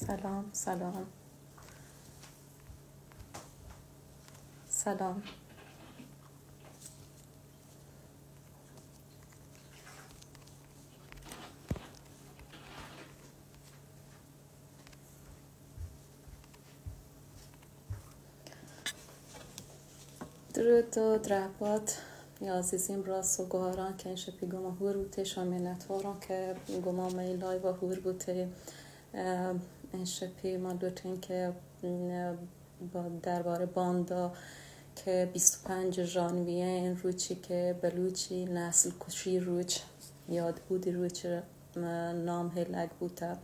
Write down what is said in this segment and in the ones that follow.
سلام، سلام. سلام. درود و درهبات یا عزیزین، براس و گوهاران که این شپی گما هور بوته، شما منتواران که گما می لایو هور بوته. اه، این شپی ما لوٹین که، اه، با، درباره باندا که بیست و پنج ژانویه، این روچی که بلوچی نسل کشی روچ، یاد بودی روچ، اه، نام هلگ بوته،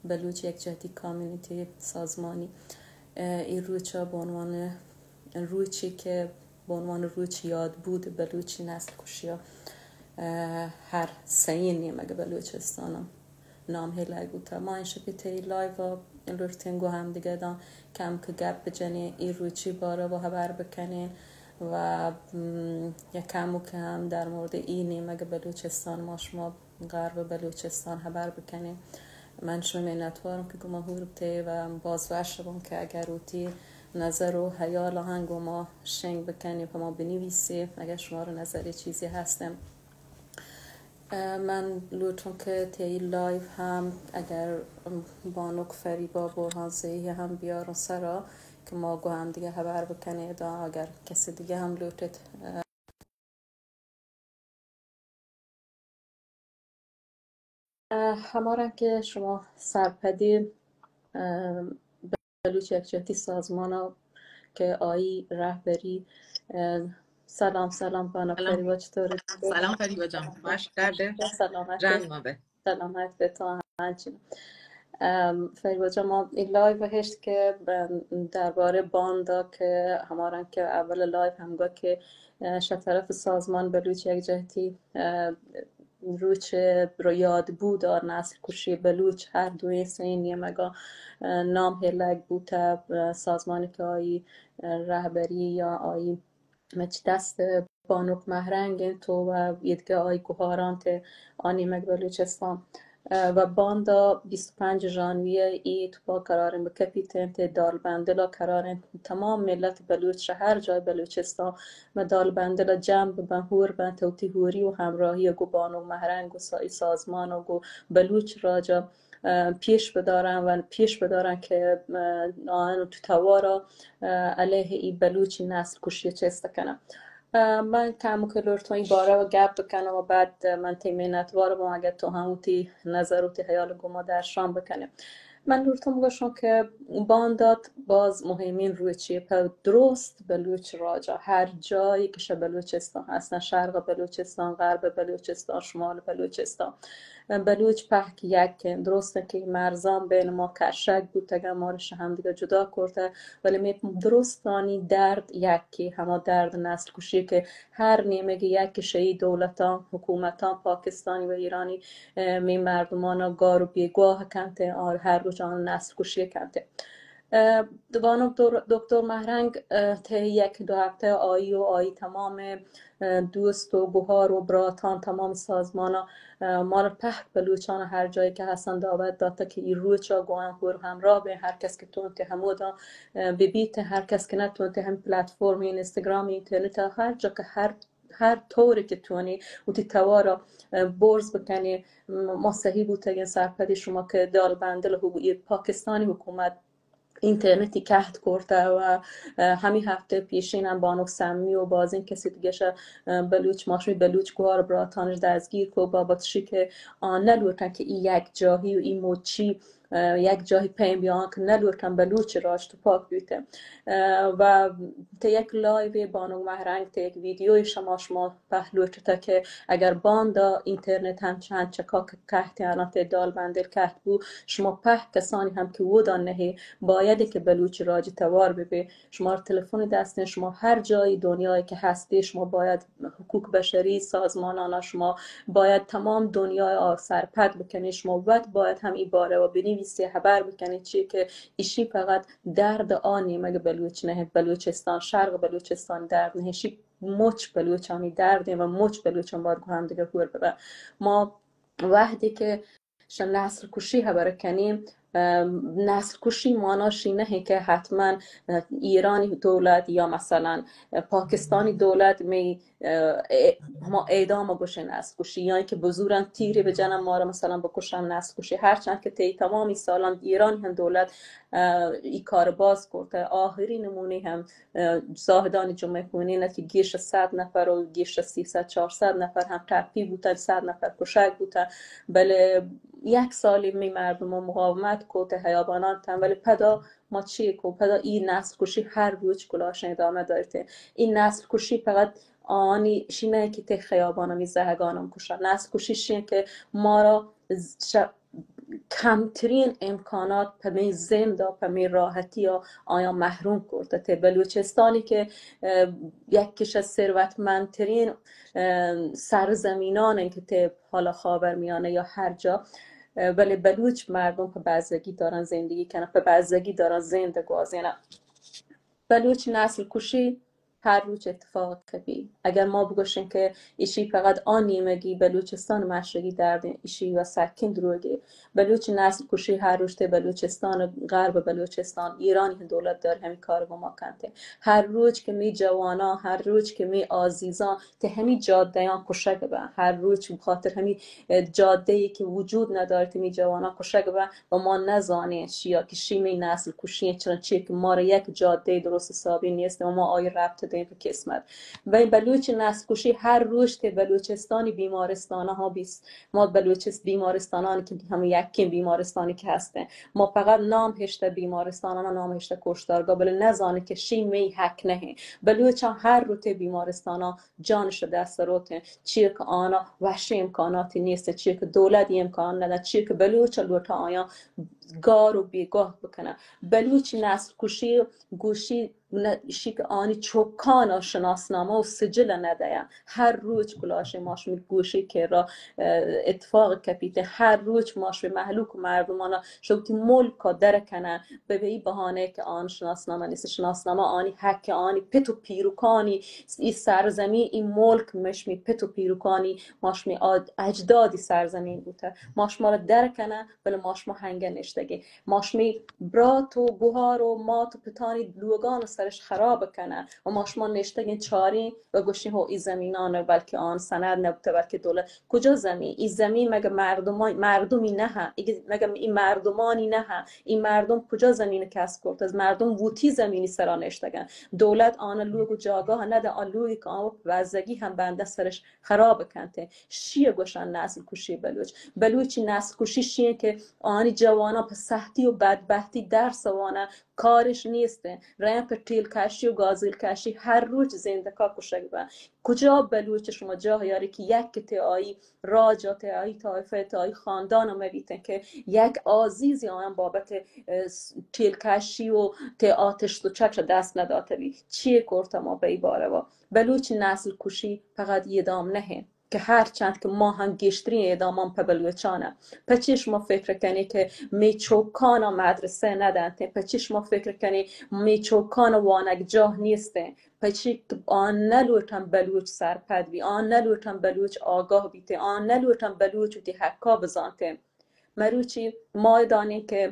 بلوچ یک جهتی کامیونیتی سازمانی، اه، این روچا به عنوان روچی که به عنوان روچ یاد بود بلوچی نسل کشی ها، اه، هر سه نیمگ بلوچستان نام هلگ بوته. ما این شپی تی لایو و لوٹتین گو هم دیگه دان کم که گپ بجنین، ای روچی باره و خبر بکنین و، م، یک کمو که هم در مورد ای نیمگ بلوچستان ما شما غرب بلوچستان خبر بکنین. من شما منتوارم که گما هور بوته و باز وش بم که اگر اوتی نظر و خیال آهن گما شنگ بکنین، په ما بنویسی اگر شما رو نظری چیزی هستن. اه، من لوٹم که تی لایو هم اگر بانک فریبا برهان زهی هم بیارن سرا که ما گو هم دیگه خبر بکنین، دا اگر کسی دیگه هم لوٹت، اه، اه، همارن که شما سرپدی، اه، بلوچ یکجهتی سازمان ها که آیی رهبری، اه، سلام، سلام بانک فریبا، چطوری؟ سلام فریبا جان، باش، درده؟ سلامت جان ما به. سلامت به تو همچنین. ام، فریبا جان، ما این لایو هشت که، ام، درباره باندا که همارن که اول لایو هم گو که، اه، شطرف سازمان بلوچ یکجهتی، اه، روچ رو یاد بود آ نسل کشی بلوچ هر دوی سین نیمگا، اه، نام هلگ بوته، اه، سازمانی که آیی، اه، رهبری یا آیی مچ دست بانک مهرنگ انت و ایدگه آی گوهارانت آ نیمگ بلوچستان. اه، و باندا بیست و پنج ژانویه ای توپا قرار انت، بکپیت انت، دال بندلا قرار انت. تمام ملت بلوچ هر جای بلوچستان ما دال بندلا جمع ببن، هور بن، توتی هوری و همراهی گو بانک مهرنگ و سا-، ای سازمان و گو بلوچ راجا اه، پیش بدارن و پیش بدارن که، اه، آن تو توارا، اه، علیه ای بلوچی نسل کشی چست کنن. اه، من کمو که لوٹتون ای باره و گپ بکنم و بعد من تی منتوار بم اگر تو هم تی نظر و تی خیال گما درشان بکنه. من لوٹتون گوشم که باندات باز مهمین روچی په درست بلوچ راجا هر جایی که شه بلوچستان هستن، شرق بلوچستان، غرب بلوچستان، شمال بلوچستان، بلوچ پهک یکیں. درسته که مرزان بین ما کشگ بوتگن، ما رو شه همدیگه جدا کرته، ولی می درستانی درد یکی، هما درد نسل کشی که هر نیمگی یکی شهی دولتان، حکومتان، پاکستانی و ایرانی، اه، می مردمان گار و بیگواه کنته، آر هر روچ آن نسل کشی کنته. اه، بانک دور-، دکتر مهرنگ، اه، ته یک دو هفته آیی و آیی تمام اه، دوست و گوهار و براتان، تمام سازمانا، اه، مارا پهک بلوچان هر جایی که هستن دعوت داته که ای روچا گوان هور همراه به، هر کس که تونته همودا، اه، ببیت، هر کس که نتونته هم پلتفرم اینستاگرام، اینترنت، هر جا که هر، هر طوری که تونی و تی توارا، اه، برز بکنی. م-، ما صحیح بوتگین سرپدی شما که دال بندل هو پاکستانی حکومت اینترنتی کهت کرته و، اه، همی هفته پیشین هم بانک سمی و بازین کسی دیگه شه، اه، بلوچ، ماشمی بلوچ گوهار براتانش دستگیر کو بابت شی که آن نلوٹن که ای یک جاهی و ای موچی، اه، یک جاهی پیم بیان که نلوٹن بلوچ راج تو پاک بیته. اه، و ته یک لایو بانک مهرنگ، ته یک ویدیوی شما، شما پهلو چته که اگر باندا اینترنت هم چند چکا که کهت، یعنی ته دال بندل کهت بو، شما پهک کسانی هم که ودا نهی، باید که بلوچ راج توار ببی. شما تلفن دستین، شما هر جای دنیایی که هستی، شما باید حقوق بشری سازمانانا، شما باید تمام دنیای آ سرپد بکنی، شما وت باید هم ای باره و بنویسی، خبر بکنی، چی که ایشی فقط درد آ نیمگ بلوچ نه، بلوچستان، شرق بلوچستان درد نه، ایشی مچ بلوچانی درد و مچ بلوچان باید گو هم دیگه هور ببن. ما وهدی که شه نسل کشی خبر کنیم، نسل کشی مانا شی نہ کہ حتماً ایرانی دولت یا مثلاً پاکستانی دولت می ہما اعدام گوشن نسل کشی، یا کہ بزورن تیری بجنن مارا مثلاً بکشن نسل کشی. ہرچند کہ تی تمامی سالان ایرانی ہم دولت ای کار باز کرتے. آخری نمونی ہم زاہدانی جمعہ خونین ات کہ گیش صد نفر و گیش سیصد چہارصد نفر ہم ٹپی بوتن، صد نفر کشگ بوتن. بلے یک سالی می مردم مقاومت کو تے خیابانان تن، ولی پدا ما چی کو؟ پدا ای نسل کشی ہر روچ کلاشن ادامہ دارتے. ای نسل کشی فقط آنی شی نہ کہ تے خیابان می زہگانم کشن. نسل کشی شی کہ مارا کمترین امکانات پہ می زند و پہ می راحتی آیان محروم کرتے. تے بلوچستانی کہ یک کش ثروتمندترین سرزمینان کہ تے حالا خاورمیانہ یا ہر جا، بلے بلوچ مردم پہ بزگی دارن زندگی کنن، پہ بزگی دارن زند گوازینن. بلوچ نسل کشی ہر روچ اتفاق کپی. اگر ما بگوشیں کہ ایشی فقط آ نیمگی بلوچستان مشرقی دردیں، ایشی و سکین دروگی. بلوچ نسل کشی ہر روچ تے بلوچستان، غرب بلوچستان، ایرانی دولت دار ہمی کار گو ما کنتے. ہر روچ کہ می جوانان، ہر روچ کہ می عزیزان تے ہمی جادیان کشگ بہ، ہر روچ بخاطر ہمی جادے کہ وجود ندارت می جوانان کشگ بہ و ما نزانیں شیا کہ شی می نسل کشی چرا چی کہ مارا یک جادے درست حسابی نیست و ما آئی ربط دیں پہ قسمت. و بلوچ نسل کشی ہر روچ تے بلوچستانی بیمارستان ها بیست. ما بلوچست بیمارستانان کہ ہم یکیں بیمارستانی کہ ہستیں، ما فقط نام ہشتہ بیمارستانان نام ہشتہ کشتارگاہ، بلے نزانیں کہ شی می حق نہیں. بلوچان ہر روتے بیمارستانان جانش دست روتیں، چی کہ آنا وشی امکاناتی نیست، چی کہ دولت امکان ندن، چی کہ بلوچ لوٹا آیان گار و بیگاہ بکنن. بلوچ نسل کشی گوشی شی کہ آنی چوکان شناسنامہ و سجل ندیان. ہر روچ کلاش ماشمی گوشی کہ را اتفاق کپیتے. ہر روچ ماشمی مہلوک و مردمانا شوتی ملک در کنن بہ ای بہانہ کہ آن شناسنامہ نیست. شناسنامہ آنی حق، آنی پت و پیروکانی ای سرزمین، ای ملک مشمی پت و پیروکانی ماشمی اجدادی سرزمین بوتہ. ماشما را در کنن، بلے ماشما ہنگہ نشتگی. ماشمی برات و گوہار و مات و پتانی لوگان سرش خراب کنن و ماشما نشتگیں چاریں و گوشیں ہو ای زمینان بلکہ آن سند نبوتہ، بلکہ دولت. کجا زمین؟ ای زمین مگہ مردمان، مردمی نہ؟ مگہ ای مردمانی نہ؟ ای مردم کجا زمین کسب کرت؟ از مردم وتی زمینی سرا نشتگن. دولت آن لوگ و جاگاہ ندہ، آن لوگی کہ آن وزگی ہم بندہ سرش خراب کنتے. شی گوشن نسل کشی بلوچ. بلوچی نسل کشی شی کہ آنی جوانان پہ سختی و بدبختی درس وانن، کارش نیست، رین پہ ٹیل کشی و گازیل کشی ہر روچ زندکا کشگ بہ. کجا بلوچ شما جاہ یاری کہ یک تے آئی راج تے آئی طائفہ تے آئی خاندان مبیتن کہ یک عزیزی آیان بابت ٹیل کشی و تے آتش و چکش دست نداتے بی؟ چی کرتا ما بہ ای باروا؟ بلوچ نسل کشی فقط ادام نہ کہ ہر چند کہ ما ہم گیشترین اعدامان پہ بلوچان ات. پچی شما فکر کنی کہ می چوکان مدرسہ ندنت؟ پچی شما فکر کنی می چوکان وانگ جاہ نیست؟ پچی آن نلوٹن بلوچ سرپد بی، آن نلوٹن بلوچ آگاہ بیتے، آن نلوٹن بلوچ وتی حقا بزانتے. مروچی ما دانیں کہ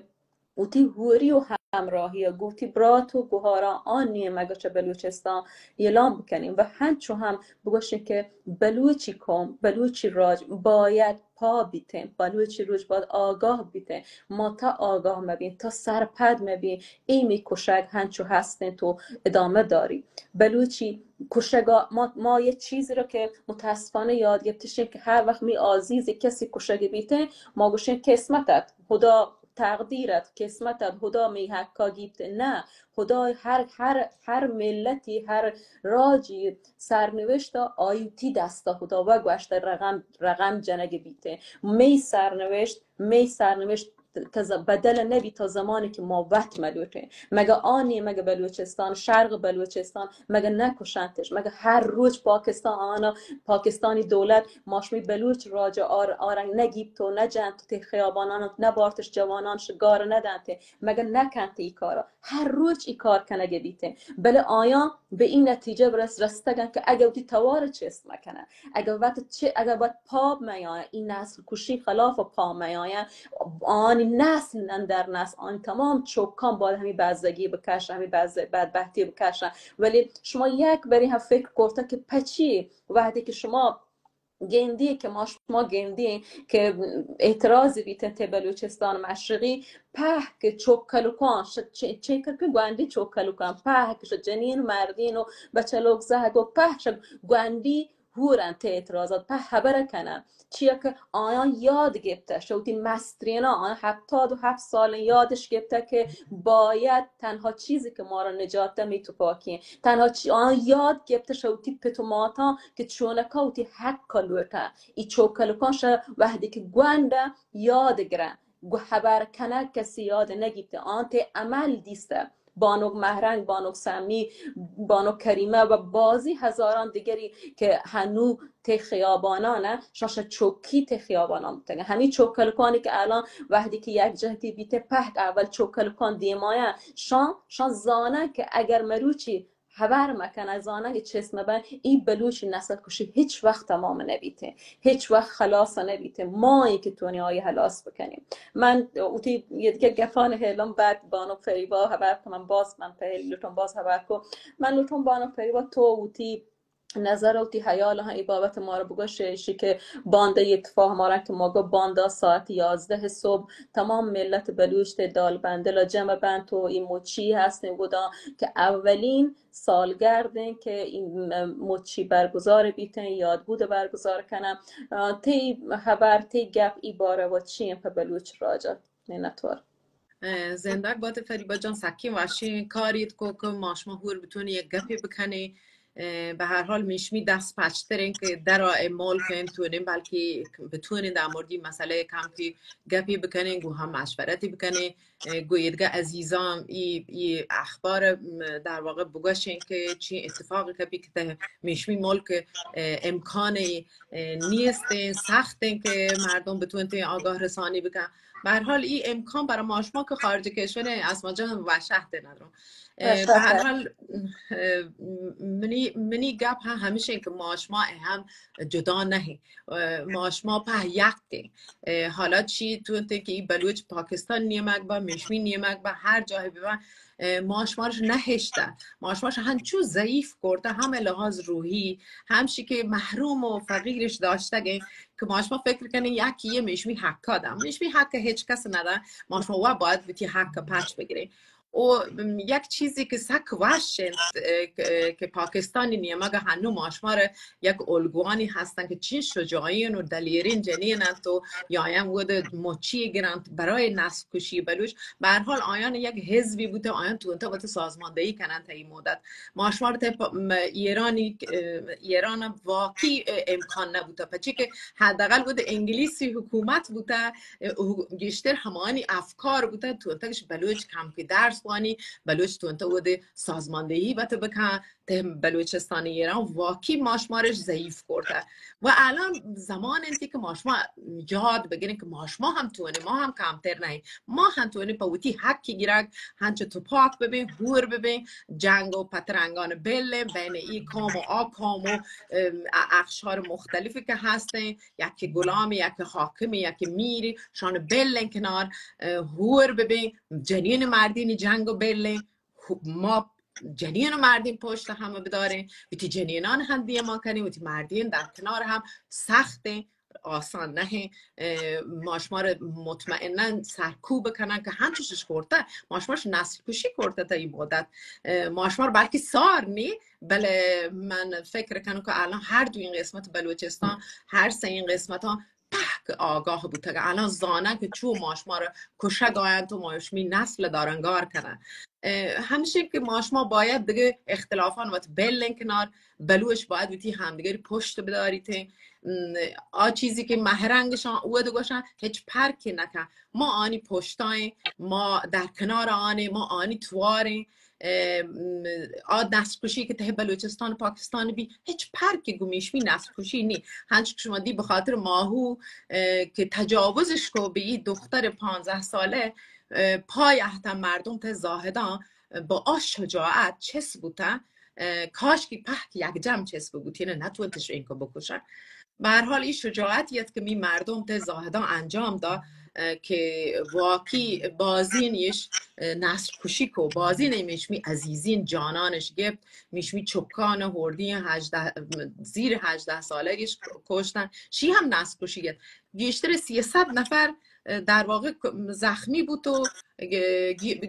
وتی ہوری و ہمراہی ء گوں وتی برات و گہاراں آ نیمگ ء چہ بلوچستان اعلان بکنیں و ہنچو ہم بگوشیں کہ بلوچی قوم، بلوچی راج باید پا بیتیں، بلوچی راج باید آگاہ بیتیں. ما تا آگاہ مبیں، تا سرپد مبیں، اے می کشگ ہنچو ہستیں تو ادامہ داری. بلوچی کشگا ما، ما یه چیزی رو که متاسفانه یاد گرفتشیم که هر وقت می عزیز کسی کشگی بیتیں، ما گوشیں قسمتت، خدا تقدیرت، قسمتت، خدا می حقا گیپت. نه، خدا هر، هر، هر ملتی، هر راجی سرنوشت آیوتی دستا خدا و گوشت رقم، رقم جنگ بیته. می سرنوشت، می سرنوشت تز-، بدل نبی تا زمانی که ما وت ملوٹیں. مگه آنی، مگه بلوچستان، شرق بلوچستان، مگه نکشنتش؟ مگه هر روز پاکستان آنا، پاکستانی دولت ماشمی بلوچ راج آر-، آرنگ نگیپت و نجنت و تی خیابانان نبارتش، جوانان شگار ندنت؟ مگه نکنت ای کارا؟ هر روز ای کار کنگه بیته. بله آیان به این نتیجه برس رستگن که اگه وتی توار چست مکنه، اگه وقت چه، اگه وقت پا میان، این نسل کشی خلاف پا میان، آنی نسل اندر نسل، آن تمام چوکان باید ہمیں بزگی بکشن، ہمیں بز-، بدبختی بکشن. ولی شما یک بری ہم فکر کرتا کہ پچی وقتی کہ شما گندی کہ ما شما گندی کہ اعتراض بیتن تے بلوچستان مشرقی، پہک چوکلکان، ش-، چ-، چنکر کہ گوانڈی چوکلکان، پہک ش-، جنین مردین و بچلوک زہگ و پہک ش-، گوانڈی ہورن تے اعتراضات پہ ہبر کنن. چیا کہ آیان یاد گپتہ، شوتی مسترینا، آیان ہپتاد و ہفت سال یادش گپتہ کہ باید تنہا چیزی کہ ما را نجات دہ می تپاکیں. تنہا چی-، آیان یاد گپتہ شوتی پت و ماتان کہ چونکا وتی حق لوٹہ. ای چوکلکان ش-، وحدی کہ گونڈ یاد گرن، گو ہبر کنگ کسی یاد نگیپتہ، آن تے عمل دیستہ. بانک مہرنگ، بانک سمی، بانک کریمہ و بازی ہزاران دیگری کہ ہنو تے خیابانان، شان ش-، چوکی تے خیابانان بوتگن. ہمی چوکلکانی کہ الان وحدی کہ یک جہتی بیتہ پہک اول چوکلکان دیمایان، شان، شان زانن کہ اگر مروچی ہبر مکنن، زانن کہ چست مبن، ای بلوچی نسل کشی ہچ وقت تمام نبیتہ، ہچ وقت خلاص نبیتہ. ما ایں کہ تونی آئی خلاص بکنیم. من وتی یہ دیگہ گپان ہیلم بعد بانک فریبا ہبر کنم، باز من پہل لوٹم باز ہبر کو. من لوٹم بانک فریبا تو وتی نظر و وتی حیال ہاں ای بابت ما را بگوش، ایشی کہ باندا ای اتفاق ما را کہ ما گو باندا ساعت یازدہ صبح تمام ملت بلوچ تے دال بندل جمع بنت و ای مچی ہستیں گدان کہ اولین سالگردیں کہ ای مچی برگزار بیتیں، یادبود برگزار کنن. آ، تی ہبر، تی گپ ای بارہ و چی انت پہ بلوچ راجا؟ منتوار. اه، زندگ بات فریبا جان، سکیں وشیں کاریت کو کہ ما شما ہور بتونی یک گپی بکنی. اه، بہ ہر حال میشمی دست پچتریں کہ درا اعمال کن تونیں، بلکہ بتونیں در موردی مسئلہ کم کی گپی بکنیں، گو ہم مشورتی بکنیں. اه، گو ایدگہ عزیزان ای، ای اخبار، م، در واقع بگوشیں کہ چی اتفاق کپی کہ تہ میشمی ملک، اه، امکان، اه، نیستیں، سختیں کہ مردم بتونتیں آگاہ رسانی بکن. بہ ہر حال ای امکان برای ما شما کہ خارج کشور اسما جان وشحت ندارم. اه، بہ ہر حال، اه، منی، منی گپ ہم ہمیشیں کہ ما شما اہم جدا نہیں. اه، ما شما پہ یکیں. اه، حالا چی تو انت کہ ای بلوچ پاکستان نیمگ با، میشمی نیمگ با، ہر جاہ ببا، اه، ما شمارش نہشتہ، ما شمارش ہنچو ضعیف کرتہ، ہم لحاظ روحی، ہمشی کہ محروم و فقیرش داشتگیں، کہ ما شما فکر کنیں یکی یہ میشمی حقا دہ، میشمی حق ہچ کس ندہ، ما شما وا باید وتی حق پچ بگریں. و یک چیزی کہ سک وش انت، اه، کہ، کہ پاکستانی نیمگ ہنو ما شمار یک الگوانی ہستن کہ چین شجاعین و دلیرین جنین انت و یا ہم ود مچی گرنت برای نسل کشی بلوچ. بہ ہر حال آیان یک حزبی بوتہ، آیان تونتہ وت سازماندہی کننت ای مدت. ما شمار تے پ-، م-، ایرانی، اه، ایران واقعی، اه، امکان نبوتہ، پچی کہ حداقل ود انگلیسی حکومت بوتہ، اه، گیشتر ہمانی افکار بوتہ، تونتگش بلوچ کم کہ درس وانی، بلوچ تونتہ ود سازماندہی بت بکن، تہ بلوچستان ایران واقعی ما شمارش ضعیف کرتہ. و الان زمان انتی کہ ما شما یاد بگیریں کہ ما شما ہم تونیں، ما ہم کمتر نہیں، ما ہم تونیں پہ وتی حق گرگ، ہنچو تپاک ببیں، ہور ببیں، جنگ و پترنگان بلیں بین ای قوم و آ قوم و، ام، ا-، اقشار مختلفی کہ ہستیں، یکی غلام، یکی حاکم، یکی میر، شان بلیں کنار، اه، ہور ببیں، جنین مردین جنگ و بلیں، خب ما جنین و مردین پشت ہم بداریں، وتی جنینان ہم دیما کنیں، وتی مردین در کنار ہم سختیں، آسان نہ انت. اه، ما شما را مطمئناً سرکوب کنن کہ ہنچوش کرتہ، ما شما نسل کشی کرتہ تا ای مدت. اه، ما شما را بلکہ سار نی، بلے من فکر کنم کہ الان ہر دو این قسمت بلوچستان، ہر سہ این قسمت ها پہک آگاہ بوتگ. الان زانن کہ چو ما شما را کشگ آینت و ما شمی نسل دارنگار کنن. اه، ہمشی کہ ما شما باید دیگه اختلافان وت بلیں کنار، بلوچ باید وتی ہمدیگری پشت بداریتیں. م، آ چیزی کہ مہرنگشان اود گوشن ہچ پرکی نکن. ما آنی پشتائیں، ما در کنار آنیں، ما آنی تواریں. اه، م، آ نسل کشی کہ تہ بلوچستان پاکستان بی، ہچ پرکی گو میشمی نسل کشی نی. ہنچ کہ شما دی بخاطر ماہو، اه، کہ تجاوزش کو بی دختر پانزدہ ساله، اه، پای اہتا مردم تہ زاہدان، اه، با آ شجاعت چس بوتہ، کاش که پهک یک جمع چست ببوتین، نتونتش اینکو بکشن. به هر حال، این شجاعتی است که می مردم ته زاهدان انجام دا، که واقعی بازینیش نسل کشی کو، بازین میشمی عزیزین جانانش گپت، میشمی چکان هوردی هجده، زیر هجده سالگیش کشتن. شی هم نسل کشی گپت. گیشتر سیصد نفر در واقع زخمی بود و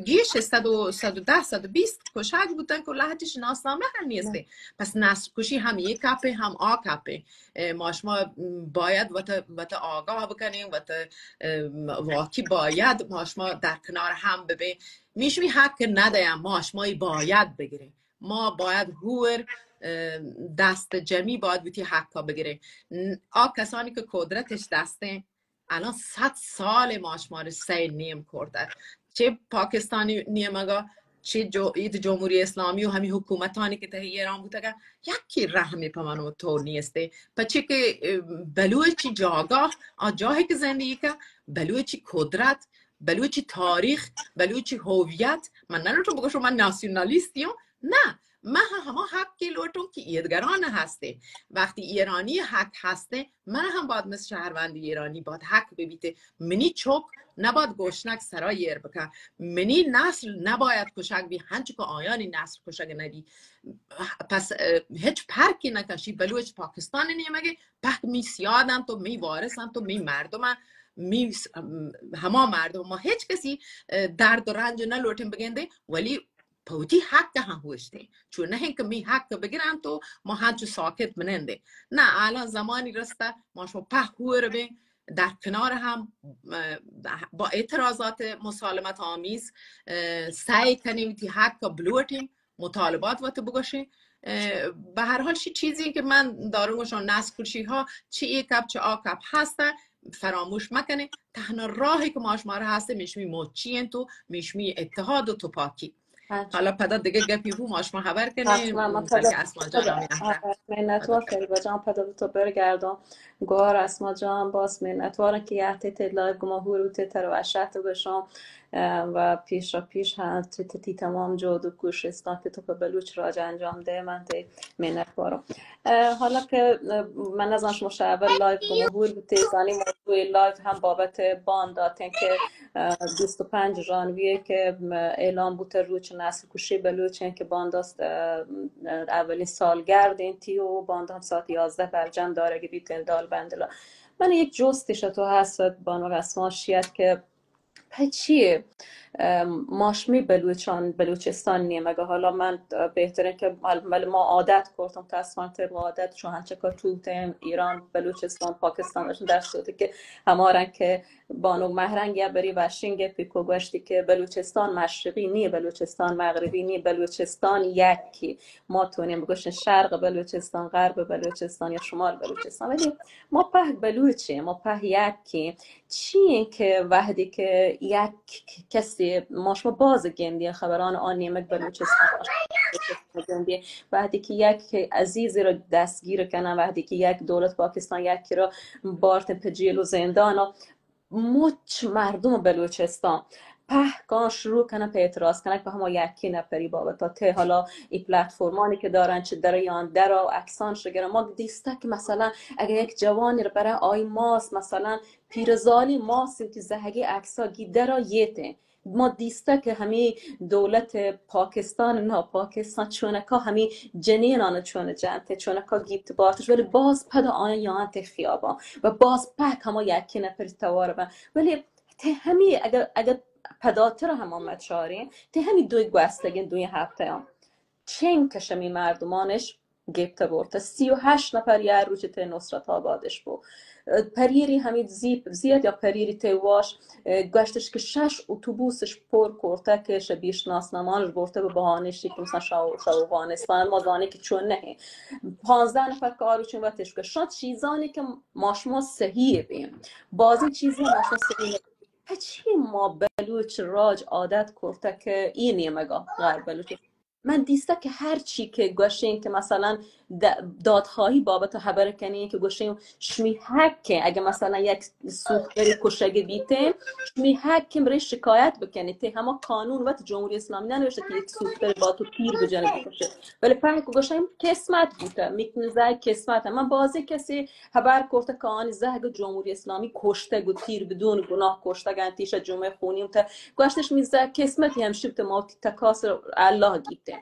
گیش صد و، صد و ده، صد و بیست کشک بودن که لهتش ناسنامه هم نیسته. پس نسل کشی هم یک کپه، هم آ کپه. ما شما باید وت، وت آگاه بکنیم، وت واقعی باید ما شما در کنار هم ببین. میشمی حق ندیم، ما شما باید بگیریم. ما باید هور دست جمعی باید بوتی حقا بگیریم. آ کسانی که قدرتش دستین، الان صد سال ما شما رو سیل نیم کرده، چه پاکستانی نیمگا، چه جو، اید جمهوری اسلامی و همی حکومتانی که ته ایران بوتگه، یکی رحمی په من و تو نیسته. پچه که بلوچی جاگاه، آ جاهی که زندگی که، بلوچی قدرت، بلوچی تاریخ، بلوچی هویت، من نلوٹو بگوشو من ناسیونالیستیم، نه، من هم هما حقی لوٹوں که ایدگران هسته. وقتی ایرانی حق هسته، من هم باید مثل شهروند ایرانی باید حق ببیته. منی چوک نباید گوشنک سرا ایر بکن. منی نسل نباید کشک بی، هنچو که آیانی نسل کشک نبی. پس هیچ پرکی نکشی، بلوچ پاکستان نیمگه پهک می سیادن تو، می وارثن تو، می مردم، می هما مردم. ما هیچ کسی درد و رنج نلوٹیم بگنده، ولی په وتی حق هم هوشتیں. چون نه که می حق بگرن تو ما هنچو ساکت بننده. نه، الان زمانی رسته ما شما په هور بین، در کنار هم با اعتراضات مسالمت آمیز سعی کنیم تی حق بلوٹیم، مطالبات وت بگوشیم. به هر حال، چی چیزی که من دارم گوشم، نسل کشی ها چی ای کپ چه آ کپ هسته، فراموش مکنه. تنها راهی که ما شما را هسته، میشمی مچی انت و میشمی اتحاد و تپاکی. حالا پدا دیگه گپی بو، ما شما خبر کنیم. حتما، من پدا، بلکه اسما جان هم یه نفر. منتوار فریبا جان، پدا تو برگردم. گوار اسما جان، باز منتوارم که یه تیت لایو گما هور و تیتر و اشت بشم. و پیش را پیش هم تیت تی تمام جهد و کوشستان که تو په بلوچ راج انجام ده، من تی منتوارم. حالا که من نزان شما شب لایو گما هور بوته، زانی موضوع لایو هم بابت بانداتین که بیست و پنج ژانویه که اعلام بوته روچ نسل کشی بلوچین که بانداست اولین سالگرد انتی و باند هم ساعت یازده برجم دارگی بیتین دال بندلا. من یک جستی شتو هست بانو اسما شیت که په چیه ماشمی بلوچان، بلوچستان نیمگه؟ حالا من بهترین که، ولی ما عادت کردم، متاسفانه طبق عادت، چون هنچه که توتیم ایران، بلوچستان، پاکستان، در صورتی که همارن که بانو مهرنگ یا بری وشین گپی کو گوشتی که بلوچستان مشرقی نیه، بلوچستان مغربی نیه، بلوچستان یکی. ما تونیم بگوشن شرق بلوچستان، غرب بلوچستان یا شمال بلوچستان، ولی ما په بلوچیم، ما په یکی. چی این که وحدی که یک کسی، ما شما باز گندی خبران آن نیمک بلوچستان گندی، وحدی که یک عزیزی را دستگیر کنن، وحدی که یک دولت پاکستان یکی را بارت په جیل و زندان، مچ مردم بلوچستان پهکان شروع کنن په اعتراض کنن که هما یکی نفری بابتا ته حالا ای پلتفرمانی که دارن چه در یان در و عکسان شگر. ما دیسته که مثلا اگه یک جوانی رو برای آی ماس، مثلا پیرزالی ماس که زهگی عکسا گی در یته، ما دیسته که همی دولت پاکستان ناپاکستان چونکا همی جنینان چون جنته، چونکا گیپت بارتش، ولی باز پدا آیا یانت خیابان و باز پهک هما یکی نفر توار بن. ولی ته همی اگر، اگر پداتر هما مچارین، ته همی دوی گوستگین دوی هفته هم چین کشمی مردمانش گپته برته. سی و هشت نفر یه روچ ته نصرت آبادش بو. پریری همین زیپ زیاد یا پریری ته واش گوشتش که شش اتوبوسش پر کرته که شبیش ناسنامانش برته به بهانه شی که مثلا شاو-، شاو افغانستان ما دانه که چون نه. پانزده نفر که آروچین وتش که شاید چیزانی که ما شما صحیح بیم، بازی چیزی ما شما صحیح نه. پچی ما بلوچ راج عادت کرته که این نیمگا غرب بلوچ من دیسته که هر چی که گوشین که مثلاً د-، دادخواهی بابت خبر کنین که گوشین شمی حقه، اگه مثلاً یک سوختبری کشگه بیتین، شمی حقه برین شکایت بکنین. تی هما قانون وت جمهوری اسلامی ننوشته که یک سوختبری با تو تیر بجنه بکشه. ولی په که گوشین قسمت بوته، میکنزه قسمت. من بازی کسی خبر کرته که آنی زهگ جمهوری اسلامی کشتگ و تیر بدون گناه کشتگ انت، تیشه جمعه خونی هم ته گوشتش میزه قسمتی هم شبت ما تکاس الله گیتیم.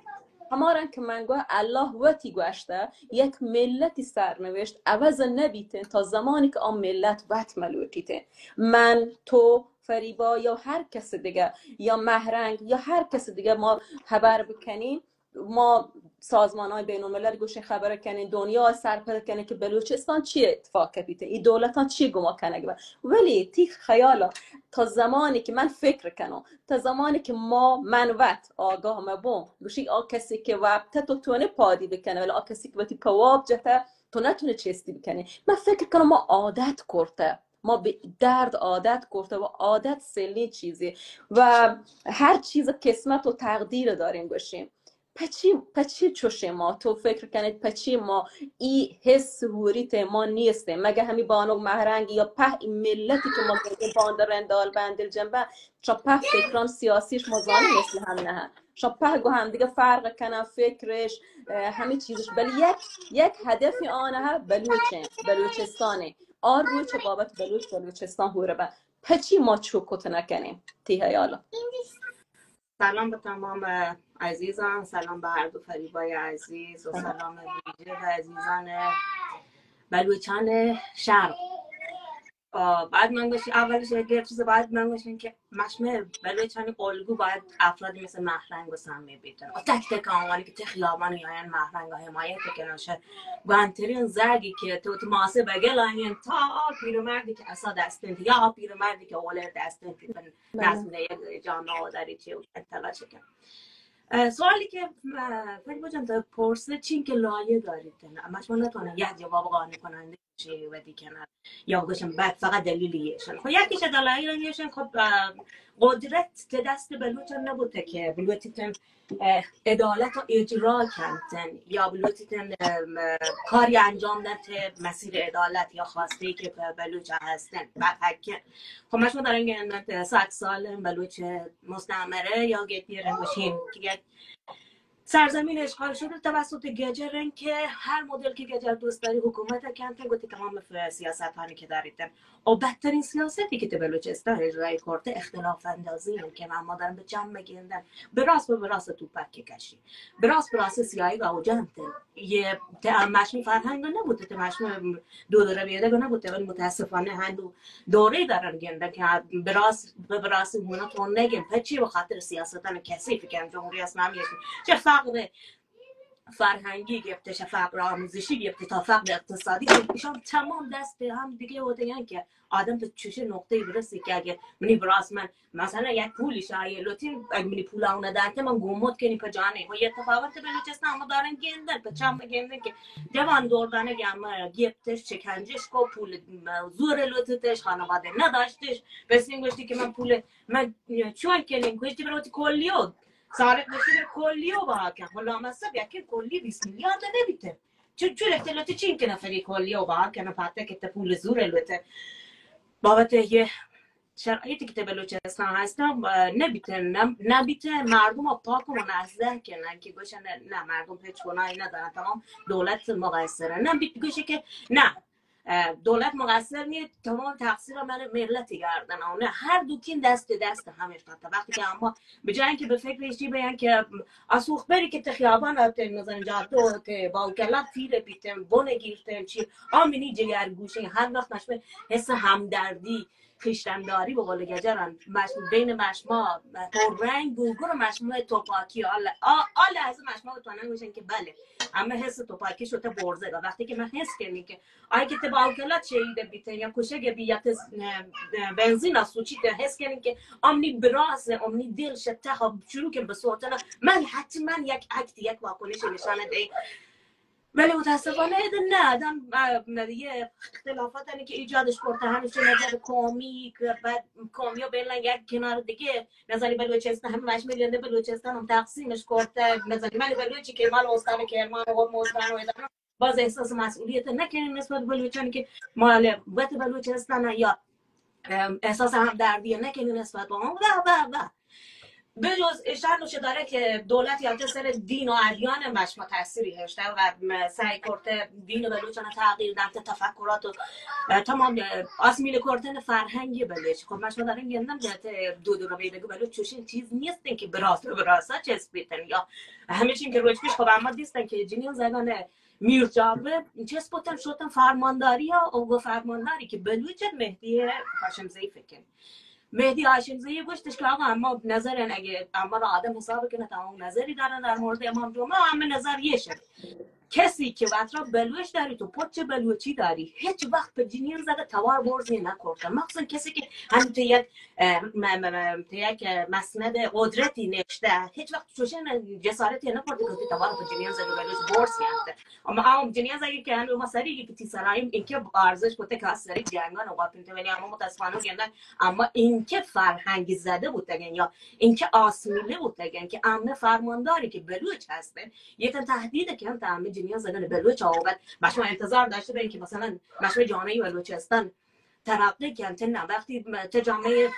هما رنگ که من گوه الله وتی گوشته، یک ملتی سرنوشت عوض نبیتین تا زمانی که آن ملت وت ملوٹیتین. من، تو، فریبا یا هر کس دیگه یا مهرنگ یا هر کس دیگه ما خبر بکنیم، ما سازمان های بین الملل گوشین خبر کنین، دنیا سرپد کنین که بلوچستان چی اتفاق کپیته، این دولتان چی گما کنگ و ولی تی خیالا تا زمانی که من فکر کنم، تا زمانی که ما من وت آگاه مبوم، گوشی آ کسی که وابته تو تونه پادی بکنه، ولی آ کسی که وتی پواب جته تو نتونه چستی بکنی. من فکر کنم ما عادت کرته، ما به درد عادت کرته و عادت سلین چیزی و هر چیز قسمت و تقدیر داریم گوشیم. پچی، پچی چوشیں ما؟ تو فکر کنید پچی ما ای حس هوریت ما نیستیم؟ مگه همی بانک مهرنگ یا په ای ملتی که ما گوییم باند رندال بندل جنبه، چا په فکران سیاسیش ما زانی مثل هم نه. چا په گو هم دیگه فرق کنه فکرش، اه، همه چیزش. بلی یک، یک هدف آنها بلوچه، بلوچستانه. آر روچ بابت بلوچ بلوچستان هوره به. پچی ما چوکت نکنیم؟ تی حیالا. سلام به تمام عزیزان، سلام به هر دو فریبای عزیز و سلام ویژه به عزیزان بلوچان شرق. آه، بعد من گوشی، اولش یک چیز باید من گوشم که مشمه بلوچانی الگو باید افرادی مثل مهرنگ و سمی بیتن و تک تک آنانی که تی خیابان یایان مهرنگ حمایت کنن. شه گوانترین زگی که تو، تو ماسه بگل آنین تا آ پیرمردی که اسا دستین یا آ پیرمردی که اولر دستین. بله. نظم یک جامعه داری چه و تلاش کن. اه، سوالی که، اه، فریبا جان تو پرسه چین که لایه دارید، اما شما نتونه یک جواب قانع کننده چه ودی کنه یا گوشم بعد فقط دلیل یهشن. خب یکیش دلایل یهشن، خب، اه، قدرت ته دست بلوچ نبوده که بلوچ تن، اه، عدالت رو اجرا کنتن یا بلوچ تن، اه، کاری انجام داد ته مسیر عدالت یا خواسته که ب-، بلوچ هستن. بعد حق خب، ما شما دارن که صد سال بلوچ مستعمره یا گیتی رنگوشین که یک سرزمین اشغال شده توسط گجرن که هر مدل که گجر دوست داری حکومت کنتن، گوتی تمام ف-، سیاست هانی که داریتن. و بدترین سیاستی که تی بلوچستان اجرای کرده اختلاف اندازی هم که من ما دارم به جمع گندن، به راست و به راست توپک کشی، به راست به راست سیاهی و اوجنتن. یه ت-، مشمی فرهنگ نبوده، تی مشمی دو دره بیده نبوده، ولی متاسفانه هنو دوره دارن گندن که براس، به براس هونه تون نگن. پچی؟ به خاطر سیاستان کثیف که جمهوری اسلامی است. چه فقر فرهنگی گرفته، چه فقر آموزشی گرفته، تا فقر اقتصادی که ایشان تمام دست هم دیگه و دیگه که آدم به چوشین نقطه‌ای برسه که اگه منی براس من مثلاً یک پولی شایع لوتین، اگه منی پولا اونه دانته من گموت کنی په جانه. و یه تفاوت بلوچستان ما دارن گندن، په چم گندن که جوان دور دانه که اما گیپتش، چکنجش کو، پول زور لوتتش، خانواده نداشتش، بس این گوشتی که من پول، من چون کنین گوشتی بروتی کلیو، سارق گوشتی بر کلیو با که غلام حسب یکی کلی بیست میلیارد نبیته. چون، چون اختلاطی چین که نفری کلیو با که نفاته که ته پول زور لوته. بابت یه شرایطی که ته بلوچستان هستن، اه، نبیته، نم-، نبیته مردم رو پاک و منزه کنن که گوشن نه، نه، مردم هیچ گناهی ندارن، تمام دولت مقصره. نبیته گوشه که نه، اه، دولت مقصر نیه، تمام تقصیر من ملت گردن. نه، هر دوکین دست دست همش تا وقتی که اما به جای اینکه به فکر چی بیان که اسوخ بری که ته خیابان ته نزن جاده ته با کلاب تیر بیتن، بن گیرتن چی، آمینی جگر گوشه هر وقت مشمه حس همدردی، خیشتنداری به قول گجران، مش-، بین مشما پررنگ گوگر و مشما توپاکی، آل، آ-، آل از مشما بتونن گوشن که بله، اما حس توپاکی شده برزه. و وقتی که من حس کنی که آی که ته با اوکلات شهید بیته یا کشگ بی یا ته، اه، بنزین از سوچی ته حس کنی که آمنی براس، آمنی دل شته خب شروع که به سوتن، من حتما یک اکت، یک واکنش نشانه ده. بلے متاسفانہ ادا نہ، ادا، اه، یه اختلافات هنه که ایجادش کرده، همچون نظر قومی که بعد قومی ها بینن یک کنار دیگه، نظری بلوچستان هم مشمل گنده، بلوچستان هم تقسیمش کرده، نظری من بلوچی که مال استان کرمان و مستان و ادانا باز احساس مسئولیت نکنیم نسبت به بلوچان که مال وت بلوچستان یا، ام، احساس همدردی نکنیم نسبت به آن و، و، و. به جز اشان نوشه داره که دولت یا سر دین و ادیان مشما تاثیری هشته و سعی کرده دین بلوچان تغییر دهنت، تفکرات و، اه، تمام، اه، آسمیله کردن فرهنگ بلوچ. خب مشما دارن گندن که دو دو رو بیدگو بلوچ چوشین چیز نیستن که براس براس چسبیتن یا همچین که روچ پیش خب اما دیستن که جنین زنان میرجاوه چسبتن شدن فرمانداری ها و گو فرمانداری که بلوچ مهدی هاشم زی فکر مهدی هاشم زی گوشتش که آقا اما نظر اگه اما را آدم حساب کنه تا اون نظری دارن در مورد امام جمعه، اما نظر یه شد. کسی که وطرا بلوچ داری، تو پچ بلوچی داری، هیچ وقت په جنین زده توار برزی نکرده. مخصوصا کسی که هم تو یک، اه، م-، م-، م-، تو یک مسند قدرتی نشته، هیچ وقت چوشن جسارتی نکرده که توار په جنین زده بلوچ برزی نکرده. اما هم جنین زده که هم ما سری که تی سرایم این که ارزش کته که سری جنگان و واپین تو ولی اما متاسفانه گندن، اما این که فرهنگ زده بودگن یا این که آسمیله بودگن که امه فرمانداری که بلوچ هستن، یکن تهدید که هم تا همه جنین زدن بلوچ ها و بعد مشما انتظار داشته بین که مثلا مشما جامعه بلوچستان ترقی کن، ته نه وقتی م-، ته جامعه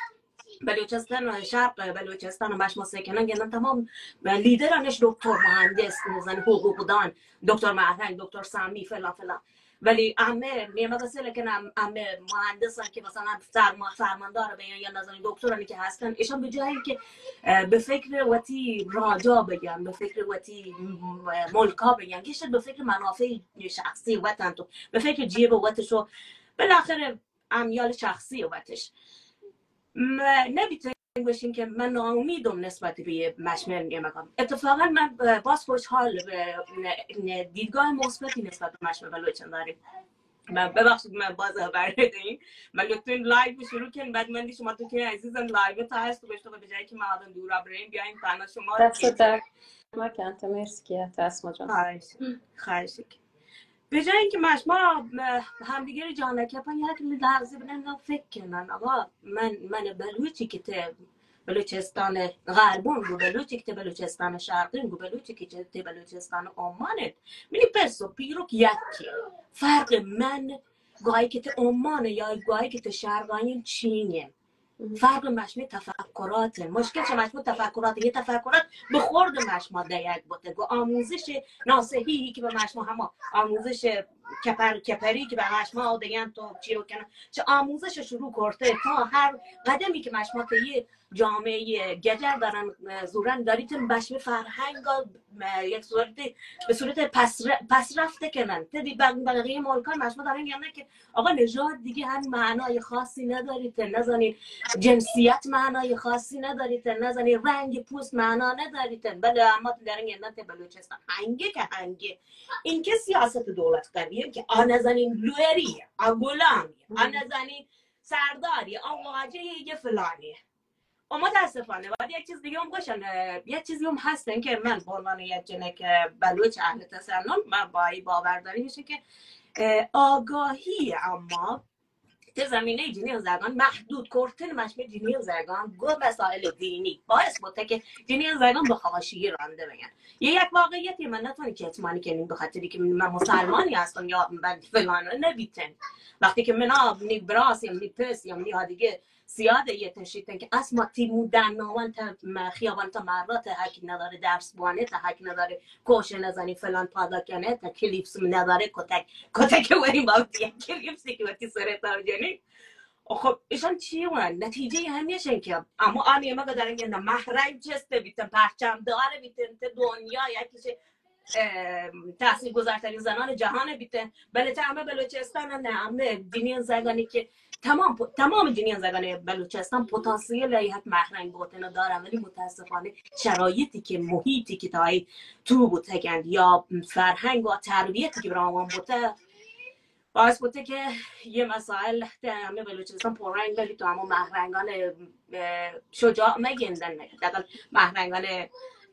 بلوچستان و شرق بلوچستان و مشما سکنن گندن تمام لیدرانش دکتر مهندس، مثلا حقوقدان، دکتر محرنگ، دکتر سمی، فلان فلان. ولی همه میمه وسیله کنم، همه مهندسان که مثلا فرما-، فرماندار بیان یا نظری دکترانی که هستن، ایشان به جایی که، اه، به فکر وتی راجا بگن، به فکر وتی م-، ملکا بگن، گیشتر به فکر منافع شخصی وطن تو، به فکر جیب وطش و بالاخره امیال شخصی وطش. م-، نبیتن گوشین که من ناامیدم نسبت به مشمل نیمگم. اتفاقا من ب-، باز خوشحال به ن-، ن-، دیدگاه مثبتی نسبت به مشمل بلوچان داریم. من ببخشید من باز خبر نداریم. من لطفاً لایو شروع کن، بعد من دی شما تو که عزیزم لایو تا هست و گوشتو به جایی که ما آدم دورا بریم بیایم تنها شما رو دست که درد نکنه. مرسی که هست ما جان. خواهش، خواهش که. به جای اینکه مش-، ما، اه، همدیگر جان کپن یک لحظه بنن فکر کنن. آقا، من، من بلوچی که ته بلوچستان غربون گو، بلوچی که ته بلوچستان شرقین گو، بلوچی که ته بلوچستان عمان، منی پس و پیروک یکی. فرق من گاهی که ته عمان یا گاهی که ته شرقین چینین. فرق مشمی تفکرات، مشکل چه مشمی تفکرات، یه تفکرات به خورد مشما دیگ بوته، گو آموزش ناصحیحی که به مشما هما آموزش کپر، کپری که به مشما دیگن تو چی رو کنن، چه آموزش شروع کرده تا هر قدمی که مشما ته یه جامعه گجر دارن، اه، زورن داریتن مشمی فرهنگ، اه، یک صورت، به صورت پس ر-، پس رفته کنن. تدی بق-، بقیه ملکان مشما دارن یعنی که آقا نژاد دیگه هم معنای خاصی نداریت، نزانین جنسیت معنای خاصی نداریت، نزانین رنگ پوست معنا نداریت. بله اما تو درنگ اندن ته بلوچستان هنگه که هنگه این که سیاست دولت قویه که آ نزانین لوری، آ غلامی، آ نزانین سرداری، آ واجه یه فلانی. و متاسفانه باید یک چیز دیگه هم گوشن، اه، یک چیزی هم هستن که من به عنوان یک جنک بلوچ اهل تسنن، من با این باور داریم میشه که، اه، آگاهی اما ته زمینه جنین زگان محدود کرتن مشمه جنین زگان گو مسائل دینی باعث بوده که جنین زگان به حاشیه رانده بگن. یه یک واقعیتی من نتونی کتمان کنیم به خاطری که من مسلمانی هستم یا من فلان نبیتن. وقتی که منا منی براس یا منی پس یا منی ها دیگه سیاد یه تشریتن که اسما تی مودن ناوان تا م-، خیابان تا مرات حق نداره، درس بوانه تا حق نداره، کوشه نزنی فلان پادا کنه تا کلیپس نداره، کتک، کتک وری باوتی یک کلیپسی که وقتی سره تار جنی. خب ایشان چی وان؟ نتیجه همیشن که اما آنی ما دارن که نه محرم چسته بیتن، پرچم داره بیتن، ته دنیا یکی چه اه، تاثیرگذارترین زنان جهان بیتن، بله ته همه بلوچستان نه، همه جنین زگانی که تمام پ-، تمام جنین زگان بلوچستان پتانسیل یک محرم بوتن دارن، ولی متاسفانه شرایطی که، محیطی که تا ای تو بوتگند یا فرهنگ و تربیتی که برای آوان بوته، باعث بوته که یه مسائل ته همه بلوچستان پررنگ ببی تو همه محرنگان، اه، شجاع مگندن، دقل محرنگان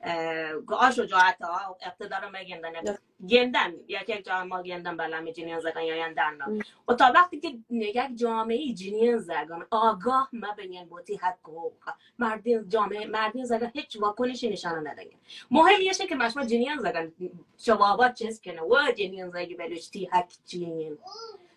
اه، آ شجاعت ها اقتدار ما گندن. گندن، یک یک جا ما گندن، بله، می جنین زگان یا یندن. و تا وقتی که یک جامعه جنین زگان آگاه ما بنین بوتی حق و حقوق، مردین جامعه، مردین زگان هیچ واکنشی نشانه ندن. مهم یشه که مشما جنین زگان شوابات چیز کنه و جنین زگی بلوچ تی حق چیین.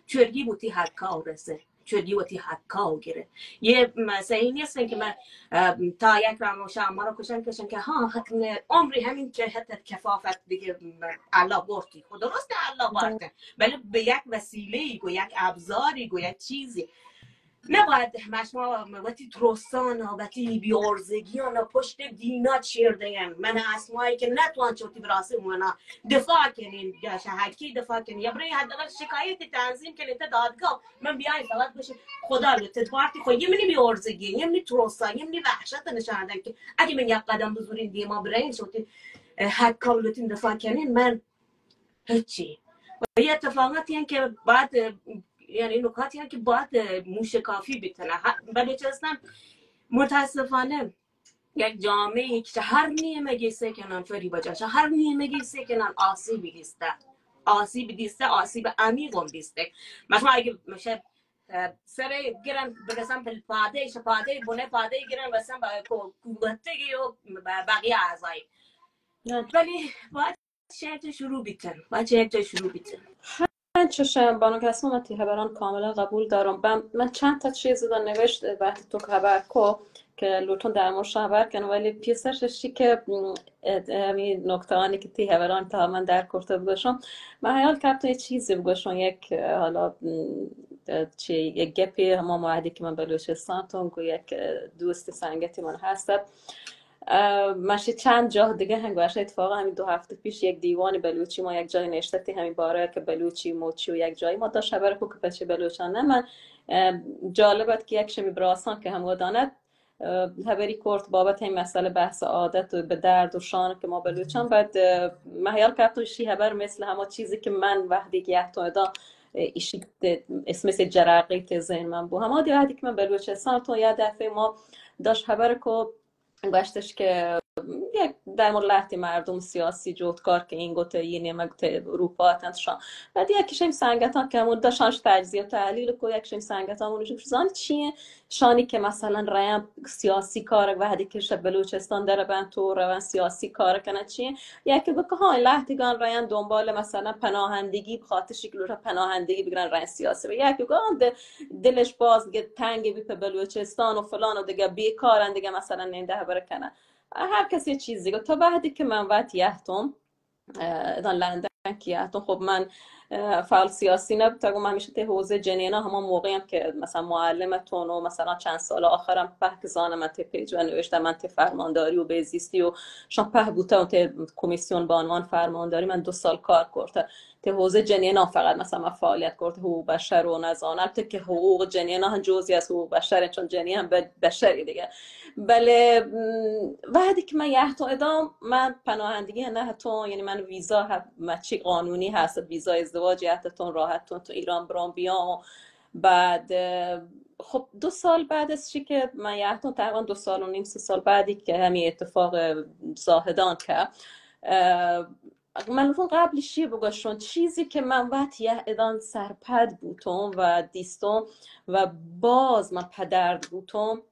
چرگی بوتی حقا و رسه. چودی وتی حقا و گره. یه م-، صحیح نیستن که من، اه، تا یک رمو شام ما رو کشن کشن که ها، حق نه، عمری همین که حتی کفافت دیگه، م-، الله برتی. خود درست الله برته. ولی به یک وسیله ای گو، یک ابزاری گو، یک چیزی. نباید مشما وتی ترسان و وتی بیارزگیان و پشت دینا چیر دین. من اسمایی که نتوان چوتی براسه مونا دفاع کنین، یا شهکی دفاع کنین، یا برای حداقل شکایت تنظیم کنین تا دادگاه. من بیاین فقط بشه خدا لطفت وارتی خو، یه منی بیارزگی، یه منی تروسا، یه منی وحشت نشان دادن که اگه من یک قدم بزورین دیما برین شوتی، اه، حق و لطین دفاع کنین، من هیچی. و یه اتفاقاتی هن که باید، اه، یعنی نکاتی هن که باید، اه، موشکافی بیتنه. ه-، بلوچستان متاسفانه یک جامعه که هر نیمگی سکنن فریبا جان، هر نیمگی سکنن آسیب دیسته. آسیب دیسته، آسیب عمیق هم دیسته. مثلا اگه میشه، اه، سر گرن بگسن پل پاده، ش پاده، بنه پاده گرن وسن با کو-، کوبتگی و ب-، بقیه اعضای. ولی باید چه جا شروع بیتن؟ باید چه جا شروع بیتن؟ من چشم بانک اسما، من تی خبران کاملا قبول دارم. بم-، من چند تا چیز دا نوشت وقتی تو خبر کو که لوٹون در موردش خبر کن، ولی پیسر ششی که، م، اه، همین نکته آنی که تی خبران تا من در کرته بگوشم، من حیال کرد تو یه چیزی بگوشم، یک، اه، حالا، م، اه، چی، یک گپی هما وحدی که من بلوچستان تون گو یک، اه، دوست سنگتی من هست. اه، من شی چند جاه دیگه هم گوشه، اتفاقا همین دو هفته پیش یک دیوان بلوچی ما یک جای نشتتی، همین باره که بلوچی موچی و یک جایی ما داشت خبر کو که بچه بلوچان نه من، اه، جالب ات که یک شمی براسان که هم داند، اه، خبری کرد بابت این مسئله بحث عادت و به درد و شان که ما بلوچان بعد، اه، من خیال کرد تو شی خبر مثل هما چیزی که من وقتی که تو ادا، اه، ایشی ت-، اسم سی جرقی ته ذهن من بو. هما دی وقتی که من بلوچستان تو یه دفعه ما داشت خبر کو گوشتش که یک در مورد لهتی مردم سیاسی جوتکار که این گوته یه نیمه گوته اروپا اتنت شان. بعد یکیش این سنگتان که همون داشتنش تجزیه و تحلیل کو، یکیش این سنگتان اونش زان چیه؟ شانی که مثلا ریم سیاسی کار وحدی که شب بلوچستان در بن تو روان سیاسی کار کنه چیه؟ یکی گفت که ها، لهتیگان ریم دنبال مثلا پناهندگی بخاطر شکل رو پناهندگی بگیرن ریم سیاسی. و یکی گفت آه، د-، دلش باز گه تنگ بی په بلوچستان و فلان و دیگه بیکارن دیگه مثلا نینده خبر کنن. هر کسی چیز دیگه. تا وحدی که من وقت یهتم، اه، ادان لندن که یهتم، خب من، اه، فعال سیاسی نبودم. من همیشه ته حوزه جنینا همان موقعی هم که مثلا معلم تون و مثلا چند سال آخرم په که زانم من ته پیج و نوشتم من ته فرمانداری و بهزیستی و شان په بوته و ته کمیسیون به عنوان فرمانداری من دو سال کار کرده. ته حوزه جنینا فقط مثلا من فعالیت کرد، حقوق بشر و نزانم ته که حقوق جنینا هم جزئی از حقوق بشر، چون جنین هم ب-، بشری دیگه. بله، م، وقتی که من یهتون ادام، من پناهندگی نه هتون، یعنی من ویزا ه-، مچی قانونی هست، ویزا ازدواج یهتون راحت تون تو ایران برام بیام. بعد، اه، خب دو سال بعد از چی که من یهتون تقریبا دو سال و نیم، سه سال بعدی که همین اتفاق زاهدان که، اه، من گفتم قبلش چی بگوشون، چیزی که من وقت یه ادان سرپد بوتم و دیستم و باز من پدرد بوتم،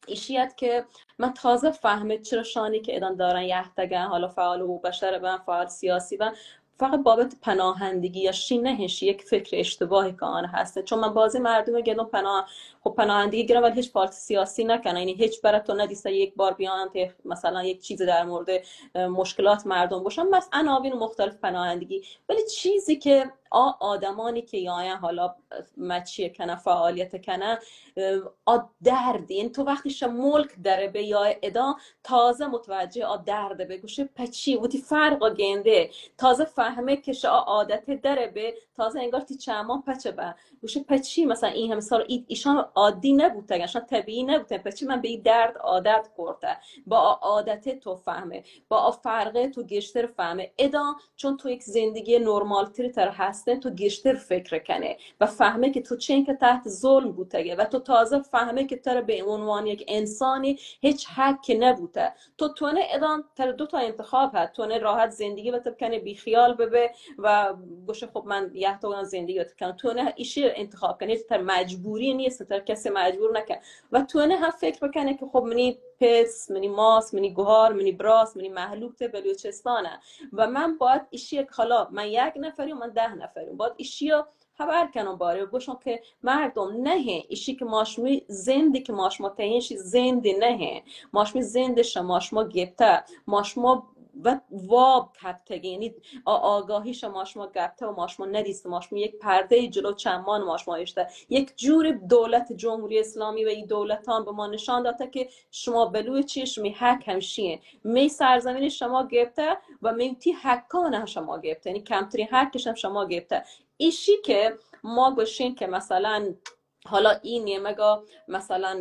ایشیت که من تازه فهمت چرا شانی که ادان دارن یه تگن، حالا فعال حقوق بشر بن، فعال سیاسی بن، فقط بابت پناهندگی یا شی نه، شی یک فکر اشتباهی که آن هسته. چون من بازی مردم گلم پناه، خب پناهندگی گرن ولی هیچ پارتی سیاسی نکنن، یعنی هیچ برای تو ندیسته یک بار بیان ته مثلا یک چیز در مورد، اه، مشکلات مردم باشن، مثلا عناوین مختلف پناهندگی. ولی چیزی که آ آدمانی که یا حالا مچی کنن، فعالیت کنن، اه، آ درد، یعنی تو وقتی شه ملک دره به یا ادا تازه متوجه آ درد به گوشه پچی وتی فرق گنده، تازه فهمه که شا عادت دره به، تازه انگار تی چمان پچه به. گوشه پچی مثلا این همه سال ای-، ایشان عادی نبوتگ، ایشان طبیعی نبوتگ، پچی من به این درد عادت کرده؟ با آ عادت تو فهمه، با آ فرقه تو گیشتر فهمه. ادا چون تو یک زندگی نرمالتری تر هسته، تو گیشتر فکر کنه و فهمه که تو چین که تحت ظلم بوتگه و تو تازه فهمه که تر به عنوان یک انسانی هیچ حق نبوته. تو تونه ادان تر دو تا انتخاب هست، تونه راحت زندگی بتب کنه، بیخیال ببه و گوشه خب من یه تا زندگی بتب کنم. تونه ایشی انتخاب کنه، تر مجبوری نیست، تر کسی مجبور نکن و تونه هم فکر بکنه که خب منی پس، منی ماس، منی گوهار، منی براس، منی مهلوک ته بلوچستانه و من باید ایشی یک، حالا من یک نفری و من ده نفری، باید ایشی خبر کنم باره و گوشم که مردم نه، ایشی که ما شمی زندی که ما شما تهین شی زندی نه، ما شمی زند شما شما گپته، ما شما و واب کپتگی، یعنی آ-، آگاهی شما شما گپته و ما شما ندیست، ما شما یک پرده جلو چمان ما شما اشته، یک جور دولت جمهوری اسلامی و این دولتان به ما نشان داده که شما بلوچی، شمی حق همشیه، می سرزمین شما گپته و می تی حقان هم شما گپته، یعنی کمترین حقش هم شما گپته. ایشی که ما گوشین که مثلا حالا این نیمگا مثلا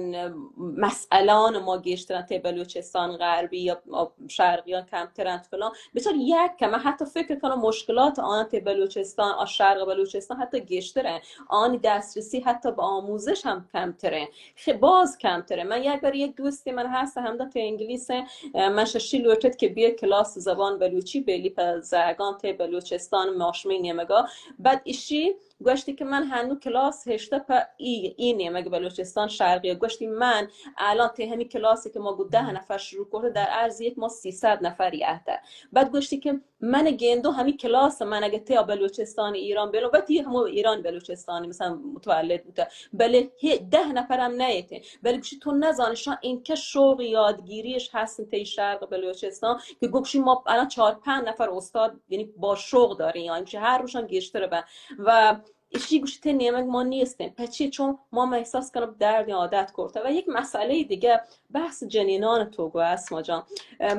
مسئلان ما گیشترن ته بلوچستان غربی یا شرقی یا کمترن فلان، بسیار یک کمه حتی فکر کنم مشکلات آن ته بلوچستان، آ شرق بلوچستان حتی گیشترن، آن دسترسی حتی به آموزش هم کمتره، خی باز کمتره. من یک بار یک دوستی من هست همدا ته انگلیس، من ششی لوٹت که بیا کلاس زبان بلوچی بیلی په زهگان ته بلوچستان ماشمی نیمگا. بعد ایشی گوشتی که من هنو کلاس هشته په ای، ای نیمگ بلوچستان شرقی. گوشتی من الان ته همی کلاسی که ما گو ده نفر شروع کرده، در عرض یک ما سیصد نفر یهته. بعد گوشتی که من گندو همی کلاس من اگه ته بلوچستان ایران بلو، بعد تی همو ایران بلوچستانی مثلا متولد بوده، بله هی ده نفرم نیته. بله گوشی تو نزانی شان اینکه شوق یادگیریش هست ته شرق بلوچستان که گوشی ما الان چهار پنج نفر استاد یعنی با شوق داریم، یعنی گوشی هر روشان گیشتر به و ایشی گوشی ته نیمگ ما نیستیم. پچی؟ چون ما، ما احساس کنم درد عادت کرده. و یک مسئله دیگه بحث جنینان تو گو اسما جان.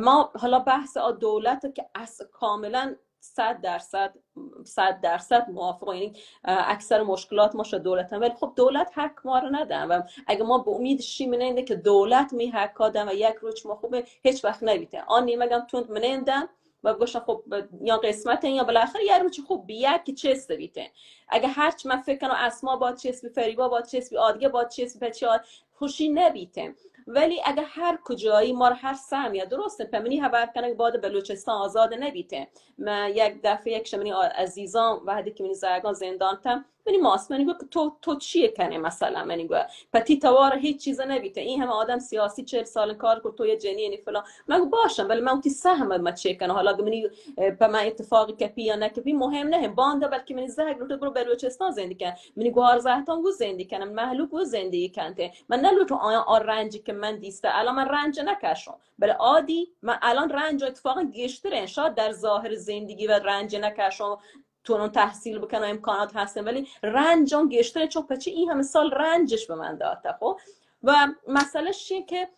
ما حالا بحث آ دولت که از کاملا صد درصد، صد درصد موافقم، یعنی اکثر مشکلات ما شو دولت هم، ولی خب دولت حق ما رو ندن و اگه ما به امید شی مننده که دولت می حقا دن و یک روچ ما خوبه هیچ وقت نبیته. آن نیمگم تند منندن و بگوشن خب یا قسمت یا بالاخره یه روچ خوب بیا که چست بیته. اگه هرچ من فکر کنم اسما با چست بی، فریبا با چست بی، آدگه با چست بی، پچی آد-، خوشی نبیته. ولی اگه هر کجایی ما رو هر سهمی، درسته، په منی خبر کنه که بعد بلوچستان آزاد نبیته. من یک دفعه یک شمنی آ-، عزیزان وقتی که منی زرگان زندان تم، منی ماس، منی گو که تو، تو چیه کنه مثلا؟ منی گو په تی توار هیچ چیز نبیته. این همه آدم سیاسی چهل سال کار کرد، تو یه جنینی فلان. من گو باشم، ولی من تی سهم ما چه کنه؟ حالا که منی، اه، په من اتفاقی کپی یا نکپی مهم نه. بانده بلکه منی زهگ لوٹه برو بلوچستان زندگی کن. منی گوهر زهتان گو زندگی کنم، مهلوک گو زندگی کنته. من نلوٹو آیا آ رنجی که من دیسته، الان من رنج نکشم. بله عادی، من الان رنج اتفاقا گیشتره. شاید در ظاهر زندگی و رنج نکشم، تونم تحصیل بکنم، امکانات هستن، ولی رنجم گیشتره، چون پچه این همه سال رنجش به من داته. خب و مسئله شی که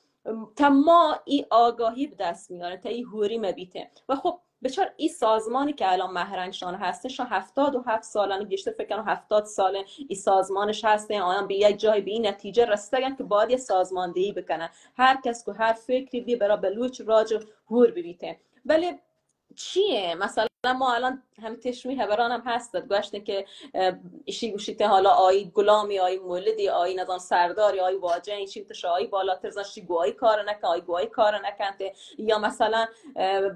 تا ما ای آگاهی به دست میاره، تا ای هوری مبیته. و خب بچار ای سازمانی که الان مهرنگ شان هستن، شان هفتاد و هفت سالن، گیشتر فکر کنم هفتاد ساله ای سازمانش هستن. آیان به یک جایی به این نتیجه رستگن که باید یه سازماندهی بکنن، هر کس که هر فکری بی برای بلوچ راج هور ببیته. بله چیه؟ مثلا ما الان هم تشمی خبران هم هستد گوشتن که، اه، ایشی گوشیته حالا آی گلامی، آی مولدی، آی نظام سرداری، آی واجه، ایشی تش آی بالاتر زن، شی گوای کار نکن، آی گوای کار نکنته. یا مثلا، اه،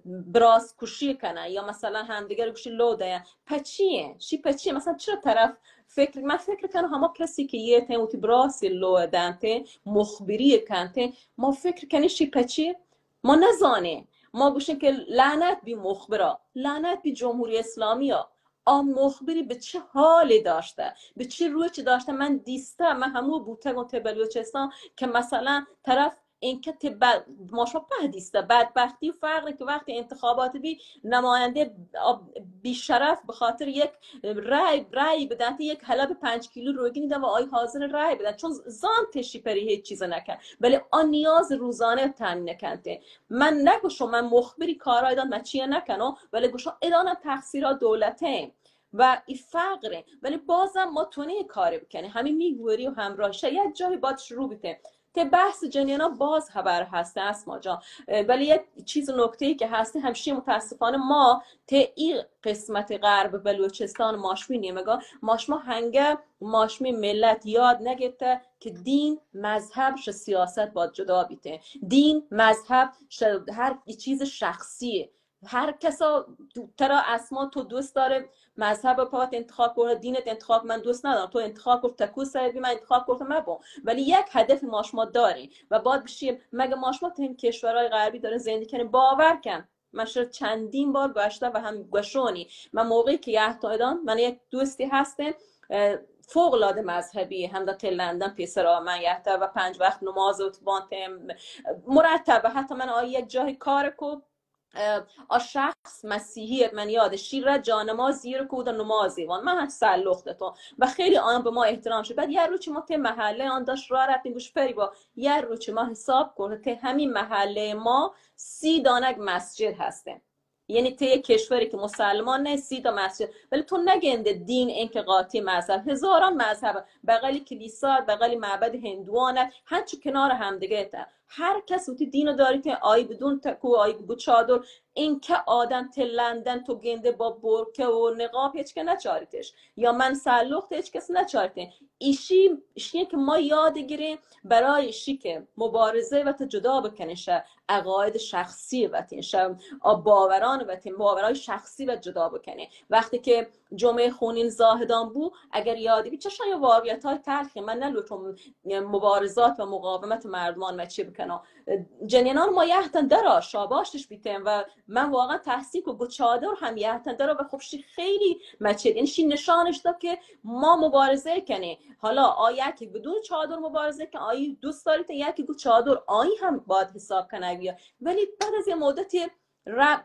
براس کشی کنه، یا مثلا همدیگر گوشی لو ده. پچیه؟ شی پچیه؟ مثلا چرا طرف فکر، من فکر کنم هما کسی که یه تن اوتی براسی لو دنته، مخبری کنته، ما فکر کنی شی پچیه؟ ما نزانه. ما گوشن که لعنت بی مخبرا، لعنت بی جمهوری اسلامیا. آ مخبری به چه حالی داشته، به چه روچی داشته؟ من دیسته، من همو بوتگم ته بلوچستان که مثلا طرف این که تی ب-، ما شما پهدیسته بدبختی و فقر که وقتی انتخابات بی، نماینده آب-، بی‌شرف به خاطر یک رای، رای بدهتی، یک حلب پنج کیلو روگینی ده و آی حاضر رای بدن، چون زان تشی پری هیچ چیز نکن، ولی آن نیاز روزانه تامین نکنته. من نگوشم من مخبری کارای دان، من چیه نکنم، ولی گوشم ادانم تقصیرات دولته و ای فقره، ولی بازم ما تونه کاری بکنیم. همین میگوری و همراهشه یک جایی باید شروع بکنیم. تی بحث جنینا باز خبر هسته اسما جان. اه، ولی یک چیز نکته ای که هسته همشی متاسفانه ما تی ای قسمت غرب بلوچستان ماشمی نیمگا، ماشما هنگه ماشمی ملت یاد نگیته که دین مذهب ش سیاست باید جدا بیته. دین مذهب ش هر چیز شخصیه. هر کسا تو، ترا اسما تو دوست داره مذهب پات انتخاب کنه، دینت انتخاب من دوست ندارم، تو انتخاب کن تکو سر بی، من انتخاب کرده مبا، ولی یک هدف ما شما داریم و باید بشیم. مگه ما شما تو این کشورهای غربی داره زندگی کنیم؟ باور کن من شر چندین بار گوشته و هم گوشونی. من موقعی که یه تا ادان، من یک دوستی هستیم، اه، فوق العاده مذهبی، هم در لندن پیسر من یه تا و پنج وقت نماز و بانتم مرتبه. حتی من آی یک جای کار کو، اه، آ شخص مسیحی ات، من یاد شیر را جانماز زیر کود و نمازی وان. من هم سلوخت تو و خیلی آن به ما احترام شد. بعد یه روچی ما تی محله آن داشت راه رفتیم، گوش پری با یه روچی ما حساب کرد که همین محله ما سی دانگ مسجد هسته. یعنی تی یک کشوری که مسلمان نه، سی تا مسجد، ولی تو نگنده دین این که قاطی مذهب، هزاران مذهب، بغلی کلیسا، بغلی معبد هندوان، هنچو کنار همدیگه تا هر کس وتی دین داری تی آی بدون تکو، آی بو چادر، این که آدم تی لندن تو گنده با برکه و نقاب هیچ که نچاریتش، یا من سلوخت هیچ کس نچاریتین. ایشی، ایشی که ما یاد گیریم برای ایشی که مبارزه وت جدا بکنه شه عقاید شخصی وتین، شه آ باوران وتین، باورهای شخصی وت جدا بکنه. وقتی که جمعه خونین زاهدان بو، اگر یادی بی چشان یا واقعیت های تلخی، من نلوتم مبارزات و مقاومت مردمان و چی بکنم. جنینان ما یهتن درا شاباشش بیتن و من واقعا تحسین کو گو چادر هم یهتن درا و خب شی خیلی مچید، این شی نشانش دا که ما مبارزه کنیم. حالا آ یکی بدون چادر مبارزه کن، آیی دوست داریت، یکی گو چادر آیی هم باید حساب کنه بیا. ولی بعد از یه مدتی ر-،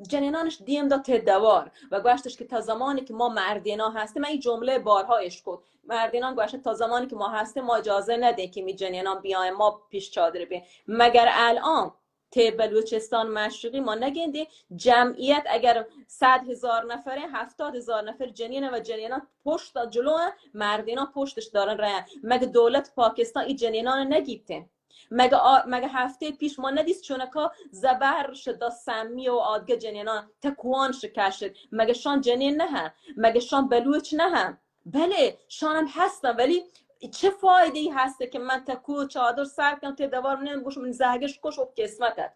جنینانش دیم دا ته دوار و گوشتش که تا زمانی که ما مردینا هستیم، من این جمله بارها اشکت، مردینان گوشت تا زمانی که ما هستیم ما اجازه نده که می جنینان بیاین ما پیش چادر بیم. مگر الان ته بلوچستان مشرقی ما نگندیم جمعیت اگر صد هزار نفره، هفتاد هزار نفر جنین و جنینان پشت جلو، مردینان پشتش دارن رای؟ مگه دولت پاکستان این جنینان نگیبته؟ مگه آ-، مگه هفته پیش ما ندیست چونکا زبر شد سمی و آدگه جنینان تکوان شکشت؟ مگه شان جنین نه هم؟ مگه شان بلوچ نه هم؟ بله، شان هم هستن، ولی چه فایده ای هسته که من تکو چادر سر کنم، ته دوار منم گوش من زهگش کش و قسمتت؟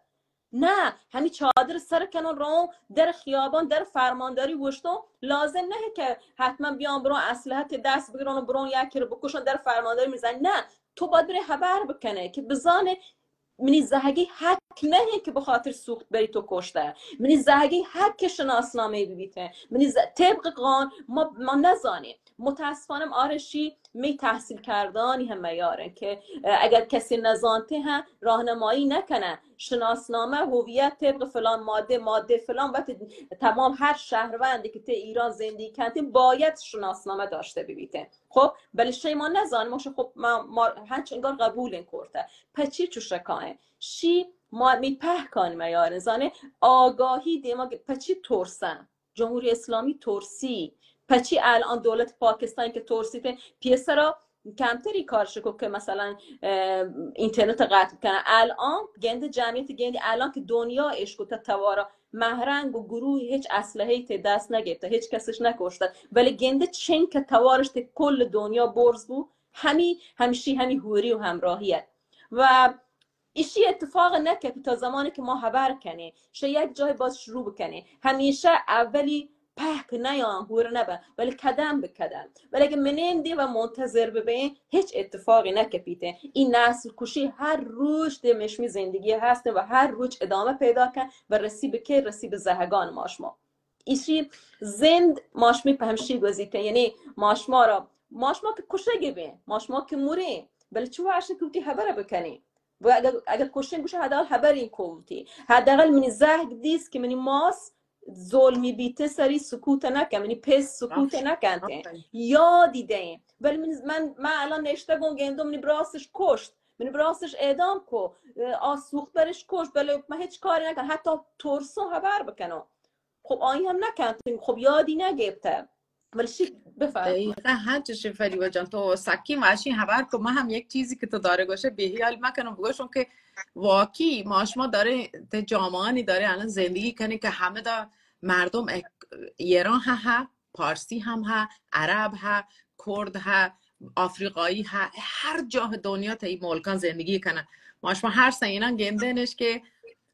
نه، همی چادر سر کنن رو در خیابان، در فرمانداری وشتن. لازم نه که حتما بیان برون اسلحه ته دست بگیرن و برون یکی رو بکشن، در فرمانداری میزن. نه، تو باید بری خبر بکنه که بزانه منی زهگی حق نه که به خاطر سوخت بری تو کشته، منی زهگی حق که شناسنامه ببیته، منی ز-، طبق قان ما، ما نزانیم. متاسفانه آرشی می تحصیل کردانی هم میارن که، اه، اگر کسی نزانته هم راهنمایی نکنه، شناسنامه، هویت طبق فلان ماده، ماده فلان، وقتی تمام هر شهروندی که ته ایران زندگی کنته باید شناسنامه داشته ببیته. خب، بله شی ما نزانیم، ما خب ما، ما هنچ انگار قبول این کرته. پچی چو شکاین؟ شی ما می پهکانی میارن زانه آگاهی دیما گ-، پچی ترسن؟ جمهوری اسلامی ترسی. پچی الان دولت پاکستان که ترسیته پیسرا کمتری کار شکو که مثلا، اه، اینترنت قطع کنه. الان گنده جمعیت گندی الان که دنیا اشکو تا توارا مهرنگ و گروه هیچ اسلحه‌ای ته دست نگرفته، هیچ کسش نکشته، ولی گنده چنگ که توارش ته کل دنیا برز بو، همی، همیشی همی هوری و همراهیت. و ایشی اتفاق نکپی تا زمانی که ما خبر کنی، شه یک جای باز شروع بکنی. همیشه اولی پهک نیان هور نبه، ولی قدم به قدم. ولی اگه منندی و منتظر ببین، هیچ اتفاقی نکپیته. این نسل کشی هر روز ده مشمی زندگی هسته و هر روز ادامه پیدا کن و رسی به که؟ رسی به زهگان ماشما. ایشی زند ماشمی په همشی گوزیته، یعنی ماشما را، ماشما که کشگی بین، ماشما که موری، بله چه وحشه که وتی خبره بکنی؟ و اگر، اگر کشن گوشه حداقل خبری کوتی. حداقل منی زهگ دیست که منی ماس ظلمی بیته سری سکوت نکن، منی پس سکوت نکنته. یادی دیم. ولی من، من، من الان نشته گون گندم منی براستش کشت، منی براستش اعدام کو، آ سوخت برش کشت، ولی من هیچ کاری نکن، حتی ترسو خبر بکنم. خب آیی هم نکنته، خب یادی نگیبته. ولی شی بفرم. دقیقاً هنچه شی فریبا جان، تو سکین واشی خبر کو. من هم یک چیزی که تو داره گوشه بیخیال مکنم بگوشم که واقعی ما شما داره ته جامعانی داره الان زندگی کنه که همه دا مردم اک-، ایران ها ها، پارسی هم ها، عرب ها، کرد ها، آفریقایی ها، هر جاه دنیا ته ای ملکان زندگی کنه. ما شما هر سه اینا گندنش که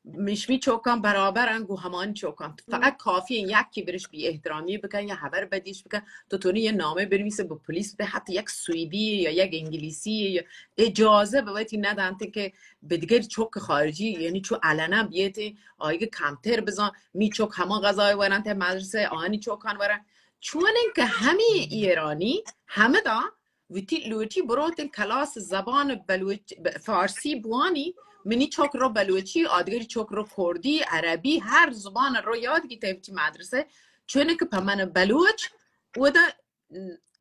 میشمی چوکان برابرن گو همان چوکان. فقط کافی یکی برش بی احترامی بکن یا خبر بدیش بکن، تو تونی یه نامه بنویسه به پلیس بده، حتی یک سوئدی یا یک انگلیسی یا اجازه به وتی ندانته که به دیگر چوک خارجی، یعنی چو علنا بیته آیگ کمتر بزان، می چوک همان غذای ورن ته مدرسه، آنی چوکان ورن. چون اینکه همی ایرانی همه دا وتی لوٹی بروتن کلاس زبان بلوچ، ب-، فارسی بوانی، منی چوک رو بلوچی، آدگری چوک رو کردی، عربی، هر زبان رو یاد گیته وتی مدرسه، چون که په من بلوچ و دا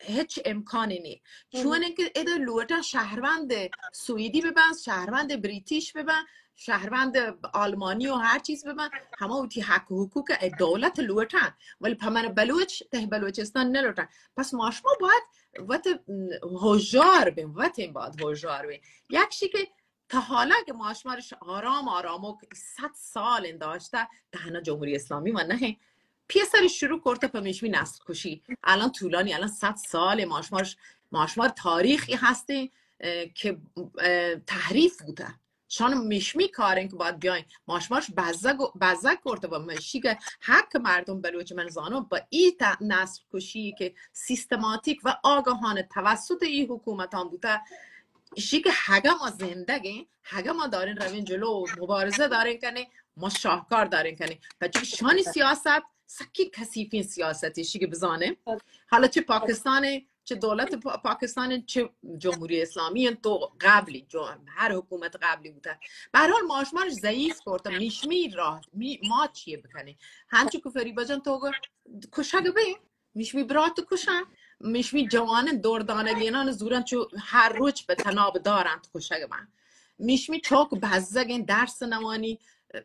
هیچ امکانی نی. چون که ادا لوٹا شهروند سوئدی ببن، شهروند بریتیش ببن، شهروند آلمانی و هر چیز ببن، همه وتی حق و حقوق ای دولت لوٹن، ولی په من بلوچ ته بلوچستان نلوٹن. پس ما شما باید وت هوشیار بیم، وت باید هوشیار بیم. یک شی که تا حالا که ما شما رش آرام آرام و صد سال این داشته، تهنا جمهوری اسلامی ما نه، پیسر شروع کرده په میشمی نسل کشی. الان طولانی، الان صد سال ما شما رش، ما شما تاریخی هستی، اه، که، اه، تحریف بوده. شان میشمی کارن که باید بیاین. ما شماش بزگ، بزگ کرده و مشی که حق مردم بلوچ من زانو با ای ت-، نسل کشی که سیستماتیک و آگاهانه توسط ای حکومتان بوده، شی که هگه ما زندگین، هگه ما دارین روین جلو، مبارزه دارین کنین، ما شاهکار دارین کنین. پچه شانی سیاست سکی کثیفین سیاستی، شی که بزانه. حالا چه پاکستان، چه دولت پا-، پاکستان، چه جمهوری اسلامی انت، تو قبلی، جو-، هر حکومت قبلی بوده. به هر حال ما شما رو ضعیف کرده، میشمی راه، می-، ما چیه بکنیم؟ همچون که فریبا جان تو گو-، کشگ بی، میشمی برات کشن، میشمی جوانن دور دانگینان زورن چو هر روچ به تناب دارن کشگ من. میشمی چوک بزگین درس نوانی،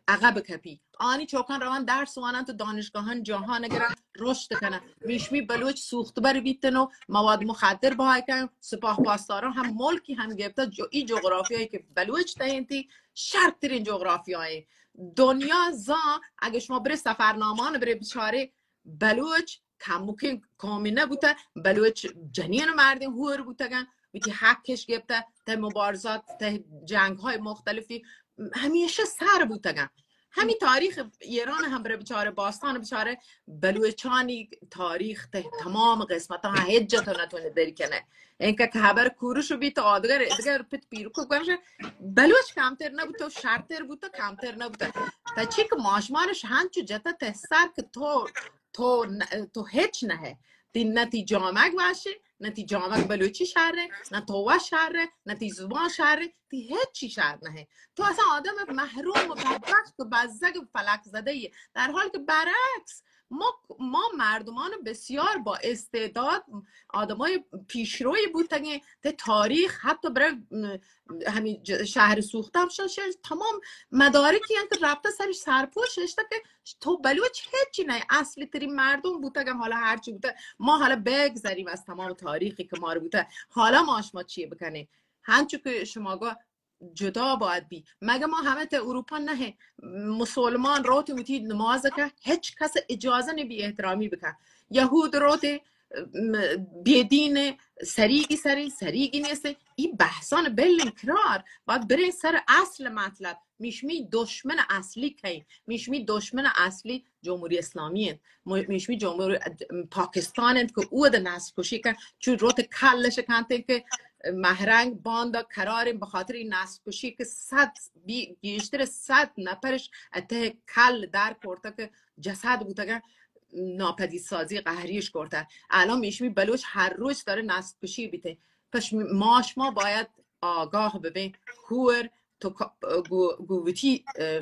عقب کپی. آنی چوکان روان درس وانن تو دانشگاهان جاهان گرن رشد کنن. میشمی بلوچ سوخت بر بیتن و مواد مخدر بهای کن. سپاه پاسداران هم ملکی هم گرفته جو-، ای جغرافیایی که بلوچ تهینتی شرترین جغرافیایی دنیا زان. اگه شما بره سفرنامان بره بچاره بلوچ کموکین قومی نبوته، بلوچ جنین و مردین هور بوتگن، وتی حقش گپته، ته مبارزات، ته جنگ های مختلفی همیشه سر بوتگن. همی تاریخ ایران هم بره بچاره، باستان بچاره، بلوچانی تاریخ ته تمام قسمت ها هیچ جا تو نتونه دری کنه. اینکه که خبر کوروش بیت آدگر، دیگر پت پیروکو گوشه، بلوچ کمتر نبوته و شرتر بوته، کمتر نبوته. تا چی که ماشمانش هنچو جتا ته سر که تو تو ن-، تو هیچ نهه. تی نه تی جامگ واشه، نه تی جامگ بلوچی شهره، نه تو وا شهره، نه تی زبان شهره، تی هیچی شهر نهه. تو اصلاً آدم محروم و بدبخت و بزگ و فلک زده ای. در حال که برعکس، ما، ما مردمان بسیار با استعداد، آدمای پیشروی بوتگین، ته تاریخ حتی برای، م، همین ج-، شهر سوخته هم شش، تمام مدارکی هم که رفته سرش سرپوش اشته که تو بلوچ هیچی نه، اصلی ترین مردم بوتگن، حالا هرچی بوته، ما حالا بگذریم از تمام تاریخی که ما رو بوته، حالا ما شما چی بکنیم؟ هنچو که شما گو جدا باید بی. مگه ما همه ته اروپا نه؟ مسلمان روت وتی نماز که هیچ کس اجازه نه بی احترامی بکن. یهود روت، م، بیدین، سریگی سرین، سریگی نیست. این بحثان بلن کرار، باید برین سر اصل مطلب. میشمی دشمن اصلی کی؟ میشمی دشمن اصلی جمهوری اسلامی انت. م-، میشمی جمهوری پاکستان انت که او ده نسل کشی کن. چون روت کلش کنت که مهرنگ باندا قرار به خاطر این نسل کشی که صد بی-، بیشتر صد نفرش اته کل در کرته که جسد بوتگن، ناپدید سازی قهریش کرته. الان میشمی بلوچ هر روز داره نسل کشی بیته. پس ما شما باید آگاه ببین. کور تو کا-، گو، گو وتی، اه،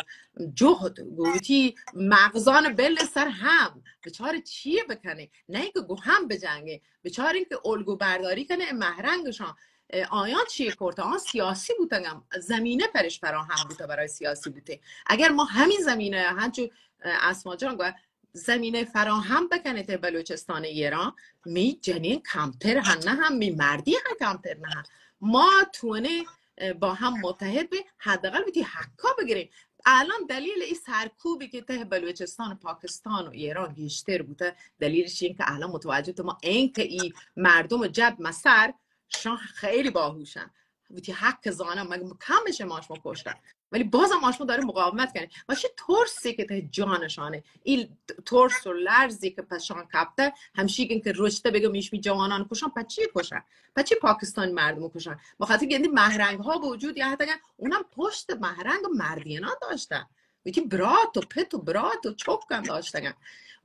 جهد، گو وتی مغزان بل سر هم، بچار چی بکنه، نه اینکه گو هم بجنگه، بچار اینکه الگو برداری کنه، مهرنگشان، اه، آیان چی کرده، آن سیاسی بوتگم، زمینه پرش فراهم بوده برای سیاسی بوده. اگر ما همین زمینه، هنچو، اه، اسما جان گوه، زمینه فراهم بکنه ته بلوچستان ایران، می جنین کمتر هم نه هم، می مردی هم کمتر نه هم. ما تونه، اه، با هم متحد به، حداقل بیتی حقا بگیریم. الان دلیل این سرکوبی که ته بلوچستان و پاکستان و ایران گیشتر بوده، دلیلش این که الان متوجه تو ما این که این مردم جد مسر شان خیلی باهوشن، وتی حق زانن، مگه کمش ما شما کشتن، ولی بازم ما شما داره مقاومت کنه. و چه ترسی که ته جانشانه، این ترس و لرزی که پشان کپته، همشیگن که رشته بگه میشمی جوانان کشن، پچی کشن؟ پچی پاکستان مردم کشن؟ بخاطر که این محرنگ ها به وجود یا حتی اونم پشت محرنگ مردینا داشتن، وتی برات و پت و برات و چکم داشتگن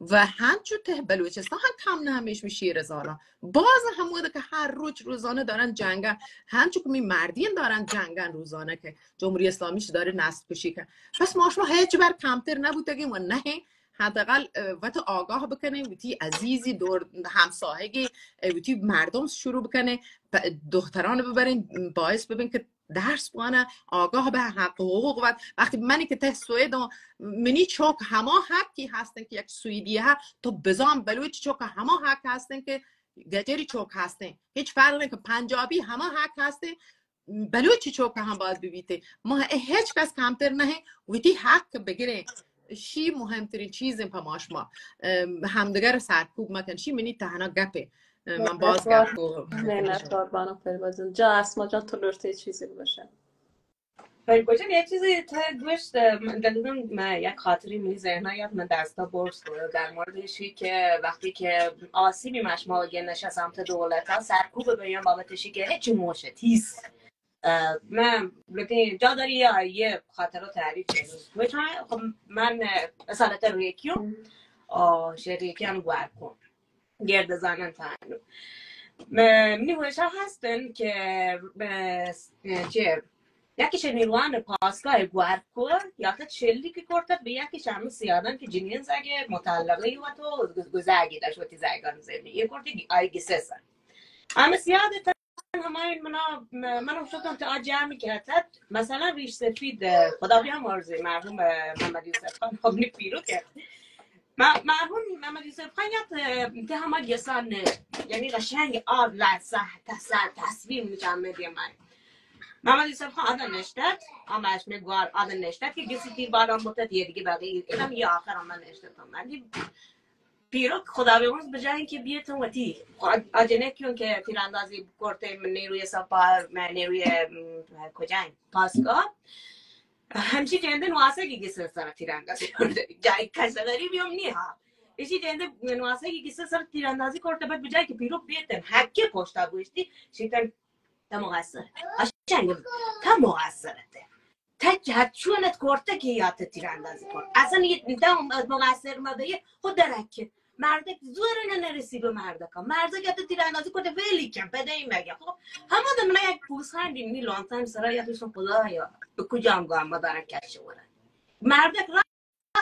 و همچو ته بلوچستان هم کم نه همیش می شیر زالا. باز هموده که هر روز روزانه دارن جنگن، همچو که می مردین دارن جنگن روزانه که جمهوری اسلامیش داره نسل کشی کن. پس ما شما هیچ بر کمتر نبوتگیم و نه حداقل، اه، وت آگاه بکنه، وتی عزیزی دور همساهگی، اه، وتی مردم شروع بکنه، پ-، دختران ببرین، باعث ببین که درس بوانه، آگاه به حق و حقوق. وقت وقتی منی که ته سوئد و منی چوک هما حقی هستن که یک سوئدی ها، تو بزان بلوچ چوک هما حق هستن که گجری چوک هستن. هیچ فرق نه که پنجابی هما حق هستن، بلوچی چوک هم باید ببیته. ما هیچ کس کمتر نه، وتی حق بگیره. شی مهمترین چیز په ما شما، ام، همدیگر سرکوب مکن. شی منی تهنا گپه. اه، من باز گپ کو. منت قربانم فریبا جان. جا اسما جان تو لرته چیزی باشه. فریبا جان، یه چیزی ته گوشت، اه، من دلیلم، من یک خاطری منی ذهنا یاد من دستا برز کرد در مورد شی که وقتی که آسیبی مشما گه نشه سمت دولت ها سرکوب بیان بابت شی که هیچی موشه تیز. اه، من بلکه جا داری یا یه خاطر رو تعریف کنی. مثلاً خب من، اه، اصالت ریکیوم، آه، شریکیان گوار کن. گرد زانن تانو. م-، منی وشا هستن که، اه، چه، یکی چه نیروان پاسگاه گوار کن، یا که چلی که کرتت به یکی چه همه سیادن که جنین زگه متعلقه و تو گز-، گزاگی داشت و تی زیگان زمین. یه کرتی آی گسه سن. همه سیاد همه منا، م-، منا شدم تا آ جمعی که اتت، مثلاً ریش سفید، اه، خدا بیامرزه، مرحوم، اه، محمد یوسف خان، خب نی پیرو که. م-، مرحوم محمد یوسف خان یاد، اه، ته همه گسان، اه، یعنی قشنگ آب لحظه، تسل، تصویر می‌کنم می‌دیم من. محمد یوسف خان آدم نشتت، آمش میگوار آدم نشتت که گسی تیر بالان بوتت، یه دیگه بقیه، اینم یه آخر آمد نشتت. من دی پیرک خدا بیامرز، به جای اینکه بیه تو وتی خو-، آ جنک کیون که تیراندازی کرته، نیروی سپاه، نیروی، م، کجای پاسگاه، همچی جنده نواسه که گسه سر تیراندازی کرته. جای کس غریبی هم نی ها. ایشی جنده نواسه که گسه سر تیراندازی کرته، بعد به جای که پیرک بیتن، حقی کشتا بوشتی، شیطان تا مقصر. قشنگ تا مقصر ته. تا که هر چونت کرته که یا ته تیراندازی کرد. اصلاً یه تا مقصر ما به یه خود درک که مردک زور نه نرسی به مردکا. مردک ته تیراندازی کرده ویلی کن، پدی مگه. خب، همه ده من یک پوزخندی منی لانتایم سرا یا دوشم خدایا، به کجام گام ما دارن کشه ورن. مردک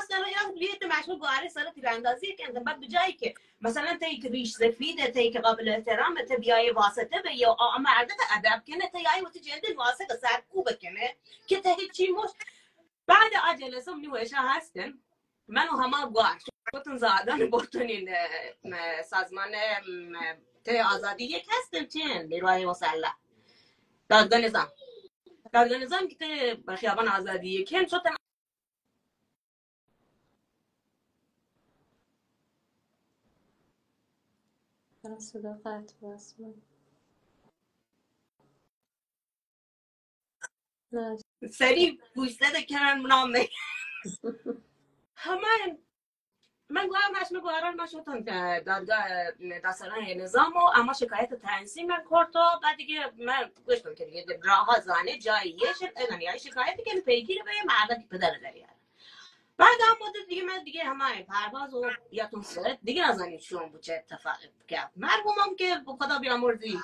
سر یا لیت مشمو گواره سر تیراندازی کن. بعد به جایی که مثلاً تی که ریش سفیده، تی که قابل احترام، تی بیای واسطه به یا آ-، مردک ادب کنه، تی آی وتی جنده واسطه سرکوب کنه که تی هیچی مش. بعد آ جلسه منی وشا هستن، من و هما گوار شتن زادان برتنین، اه، اه، سازمان، اه، تی آزادی یک هستن چین، نیروهای مسلح. دادگاه نظام. دادگاه نظام که تی خیابان آزادی یک هم شتن چرا صدا قطع بس من؟ نه. سریع گوشزد کنن منام. همه من گویا مش من گواران ما شدن دادگاه دادسرای نظام و اما شکایت تنظیم من کرد و بعد دیگه من گوشتم که دیگه راه ها زانه جایی یه شد، یعنی شکایت که پیگیر به مردم که پدر داری. بعد هم مدت دیگه من دیگه همه پرواز و یاتون سرت دیگه نزانیم چون بود چه اتفاقی کرد. مرحومم که خدا بیامرزی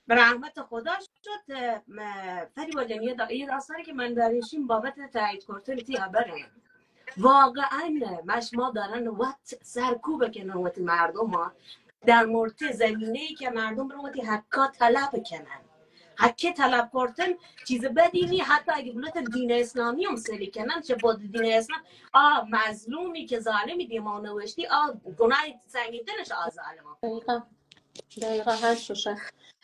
به رحمت خدا شد. اه، م-، فریبا جان، یه دا-، یه داستانی که من دانشیم بابت تایید کردن تی خبره. واقعاً مش ما دارن وقت سرکوب کنن وقت مردم ها در مورد زمینه‌ای که مردم رو وقتی حقا طلب کنن. حقی طلب کردن چیز بدی نی، حتی اگه بلوت دین اسلامی هم سری کنن، چه با دین اسلام، آ مظلومی که ظالمی دیما نوشتی، آ گناه سنگین‌ترش آ ظالم. دقیقاً. دقیقاً هر شوشه.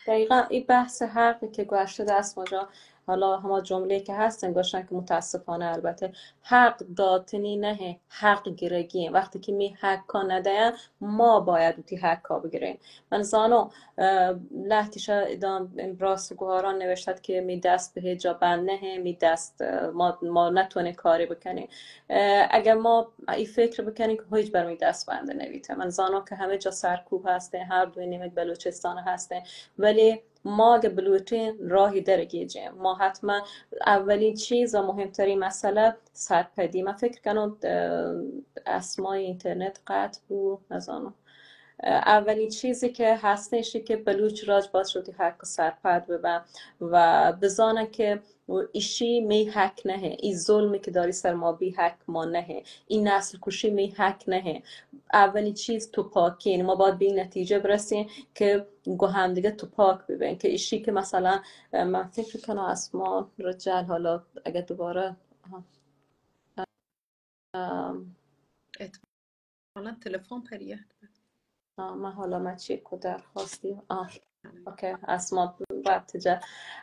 دقیقاً این بحث حقی که گوشته دست مجا، حالا هما جمله که هستن گوشن که متاسفانه البته حق داتنی نه، حق گرگی. وقتی که می حق کا ندهن، ما باید تی حق کا بگیریم. من زانو، اه، لهتیشا ادام راست گوهاران نوشتد که می دست به هیچ جا بند نه، می دست، اه، ما، ما نتونه کاری بکنیم. اه، اگر ما این فکر بکنیم که هیچ بر می دست بند نویته. من زانو که همه جا سرکوب هسته، هر دوی نیمه بلوچستان هسته، ولی ما اگه بلوچین راهی در گیجیم، ما حتما اولین چیز و مهمترین مسئله سرپدی. من فکر کنم، اه، اسمای اینترنت قطع بو، نزانم. اه، اولین چیزی که هستش که بلوچ راج باز شدی حق سرپد ببن و بزانن که ایشی می حق نهه، ای ظلمی که داری سر ما بی حق ما نهه، ای نسل کشی می حق نهه. اولین چیز تپاکی، یعنی ما باید به این نتیجه برسیم که گو هم دیگه تپاک ببین، که ایشی که مثلاً، اه، من فکر کنم اسما رجال حالا اگه دوباره، آها. ام، احتمالاً تلفن پریه. آه، من حالا من چک و درخواستی. آه، اوکی، اسما وقت جا.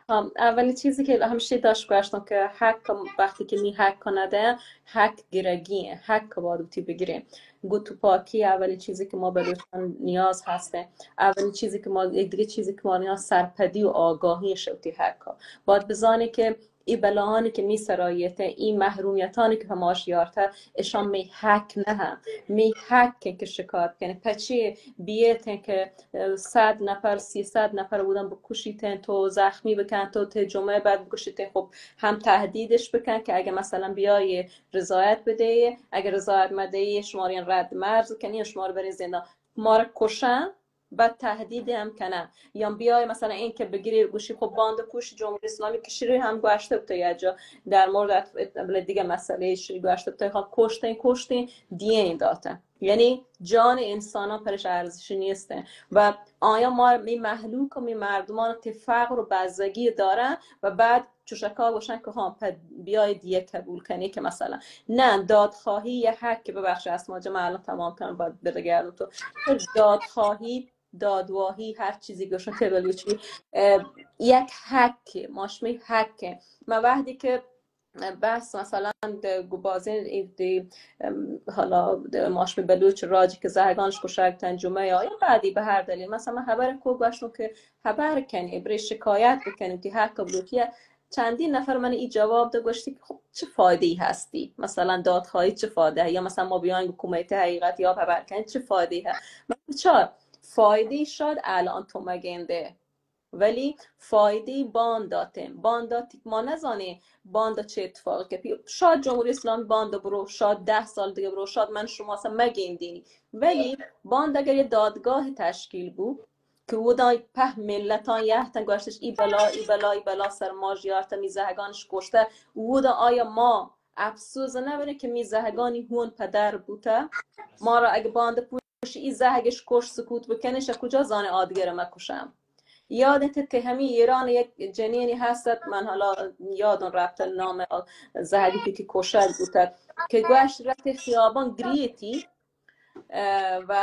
آه، اولی چیزی که همیشه داشت گوشتم که حق وقتی که می حق نده، حق گرگی، حق باید وتی بگیریم. گو تو پاکی اولی چیزی که ما بلوچان نیاز هسته. اولی چیزی که ما، یک دیگه چیزی که ما نیاز سرپدی و آگاهی شوتی حق. باید بزانی که ای بلاهانی که می سرایته، ای محرومیتانی که پماش یارته، اشان می حق نه هم. می حق که شکایت کنه. پچی بیتن که، اه، صد نفر، سیصد نفر بودن بکشیتن، تو زخمی بکن، تو ته جمعه بعد بکشیتن. خب هم تهدیدش بکن که اگه مثلاً بیای رضایت بدهی، اگه رضایت مدهی شما رو رد مرز کنی، شما رو برین زندان. ما رو کشن، بعد تهدید هم کنن. یا بیای مثلاً این که بگیری گوشی خب باند پوش جمهوری اسلامی کشیری هم گوشته بوده یا جا در مورد ات-، ات-، بله دیگه مسئله شری گوشته بوده خب کشتین، کشتین، دیه این داته. یعنی جان انسان ها پرش ارزشی نیسته و آیا ما می مهلوک و می مردمان که فقر و بزگی دارن و بعد چوشکا گوشن که ها پد بیای دیه قبول کنی که مثلاً نه دادخواهی یه حق که ببخش اسما جا من الان تمام کنم باید برگردم تو تو دادخواهی دادواهی هر چیزی گوشن که بلوچی، اه، یک حق ماشمی حق ما وقتی که بس مثلاً د-، گو بازین ای دی، ام، حالا د-، ماشمی بلوچ راجی که زهگانش کشگ تن جمعه یا یا بعدی به هر دلیل مثلاً من خبر کو گوشتم که خبر کنی، برای شکایت بکنی، تی حق بلوچی. چندین نفر من ای جواب ده گوشتی که خب چه فایده ای هستی؟ مثلاً دادخواهی چه فایده ای؟ یا مثلاً ما بیاین به کمیته حقیقت یا خبر کنی چه فایده ای هست؟ من چار فایده ای شاید الان تو مگنده. ولی فایده بان داتن، بان داتی که ما نزانیم باندا چه اتفاقی که پی-، شاید جمهوری اسلامی باندا برو، شاید ده سال دیگه برو، شاید من شما اصلاً مگیندینی. ولی باند اگر یه دادگاه تشکیل بو که او دا په ملتان یه تن گوشتش ای بلا، ای بلا، ای بلا سر ما جیارت می زهگانش کشته، او دا آیا ما افسوس نبره که می زهگانی هون پدر بوته؟ ما را اگه باند پوش ای زهگش کش سکوت بکنه، شه کجا زانه آدگر مکشم؟ یادت ته همی ایران یک جنینی هستت، من حالا یادم رفت نام آ-، زهگی که کشک بوتت، که گوشت رت خیابان گریتی، اه، و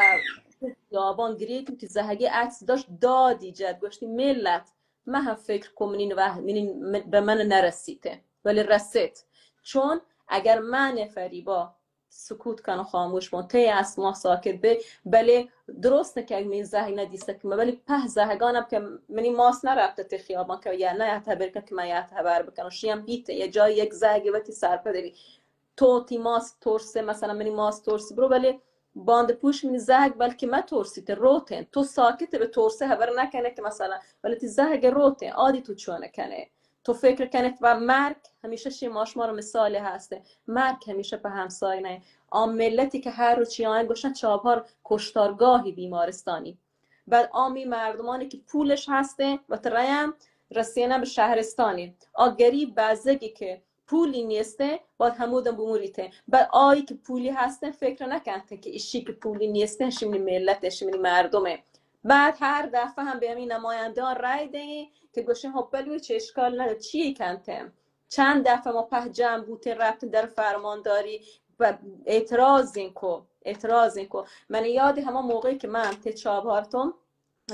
خیابان گریتی که زهگی عکس داشت دادی جد، گوشتی ملت، من هم فکر کنم این وح-، این م-، به من نرسیته، ولی رسید. چون اگر من فریبا سکوت کن و خاموش بون، تی اسما ساکت به، بله درست که من زهگ ندیسته که من، ولی په زهگانم که منی ماس نرفته تی خیابان که یا نه یه خبر کن که من یه خبر بکنم، شیم بیته یه جای یک زهگ وتی سرپده بی. تو تی ماس ترسه، مثلاً منی ماس ترسی برو، ولی باند پوش منی زهگ بلکه ما ترسیته روتن، تو ساکت به ترسه خبر نکنه که مثلاً، ولی تی زهگ روتن، عادی تو چونه کنه؟ تو فکر کنه و مرگ همیشه شی ما شما رو مثال هسته، مرگ همیشه په همسایه نه. آن ملتی که هر روز چی آن گوشن چابهار کشتارگاهی بیمارستانی، بعد عامی مردمانی که پولش هستن و ترایم رسینن به شهرستانی. آ گریب بزگی که پولی نیستن، باید همودن بموریتن. بعد آیی که پولی هستن فکر نکنتن که ایشی که پولی نیستن شمنی ملت، شمنی مردمه. بعد هر دفعه هم به همین نمایندگان رای دهی که گوشن خب بلوچ اشکال نداره، چی کنتن؟ چند دفعه ما په جمع بوتین، رفتین در فرمانداری و اعتراض این کو، اعتراض این کو. من یاد همه موقعی که من ته چابهارتم،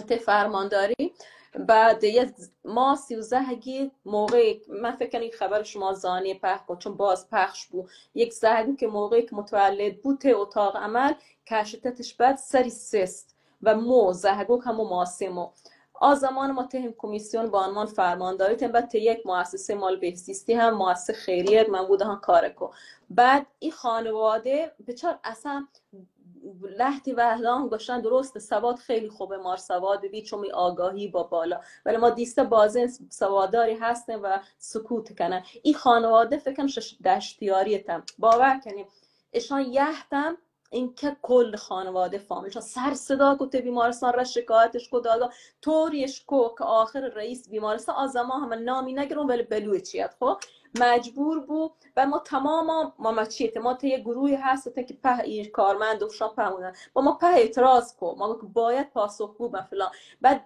ته فرمانداری، بعد یه ما سیوزده گی موقعی، من فکر کنم این خبر شما زانی پخ کو، چون باز پخش بو، یک زهگو که موقعی که متولد بو ته اتاق عمل کشتتش بعد سری سست و مو زهگوک همو ماسه مو. آ زمان ما ته هم کمیسیون با عنوان فرمانداری تیم، بعد ته یک مؤسسه مال بهزیستی هم مؤسسه خیریه من بود هم کار کو. بعد این خانواده بچار اصلا لهتی وهدان گوشن درست سواد خیلی خوبه، مار سواد بی چون می آگاهی با بالا، ولی ما دیسته بازین سواداری هستن و سکوت کنن. این خانواده فکر کنم شش دشتیاری تم، باور کنیم اشان یهتم این که کل خانواده فامیلشان سر صدا کو ته بیمارستان را شکایتش کو دادا، طوریش کو که آخر رئیس بیمارستان، آ زمان همه نامی نگرم ولی بلوچیت خو مجبور بو. و ما تمام ما مچیت ما ته یه گروهی هست که په این کارمند و شان په اونه با ما په اعتراض کو، ما گفت باید پاسخگو به فلان. بعد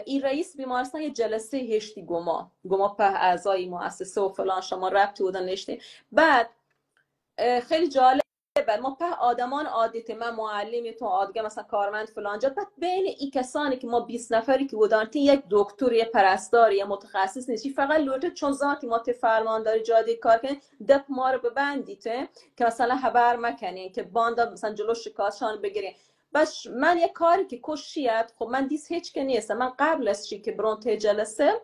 این رئیس بیمارستان یه جلسه هشتی گما گما په اعضای مؤسسه و فلان شما ربطی بودن نشته. بعد خیلی جالب، ما په آدمان عادی ته، من معلم تو آدگه مثلا کارمند فلان جا، بعد بین این کسانی که ما بیست نفری که ودانتی یک دکتر، یک پرستار، یک متخصص نیست، فقط لوٹه چون ذاتی ما ته فرمانداری جادی کار کنیم دپ ما رو ببندی ته که مثلا خبر مکنین که باندا مثلا جلو شکایتشان بگیرین. بس من یک کاری که کشیت، خب من دیس هیچ که نیست، من قبل از چی که برون ته جلسه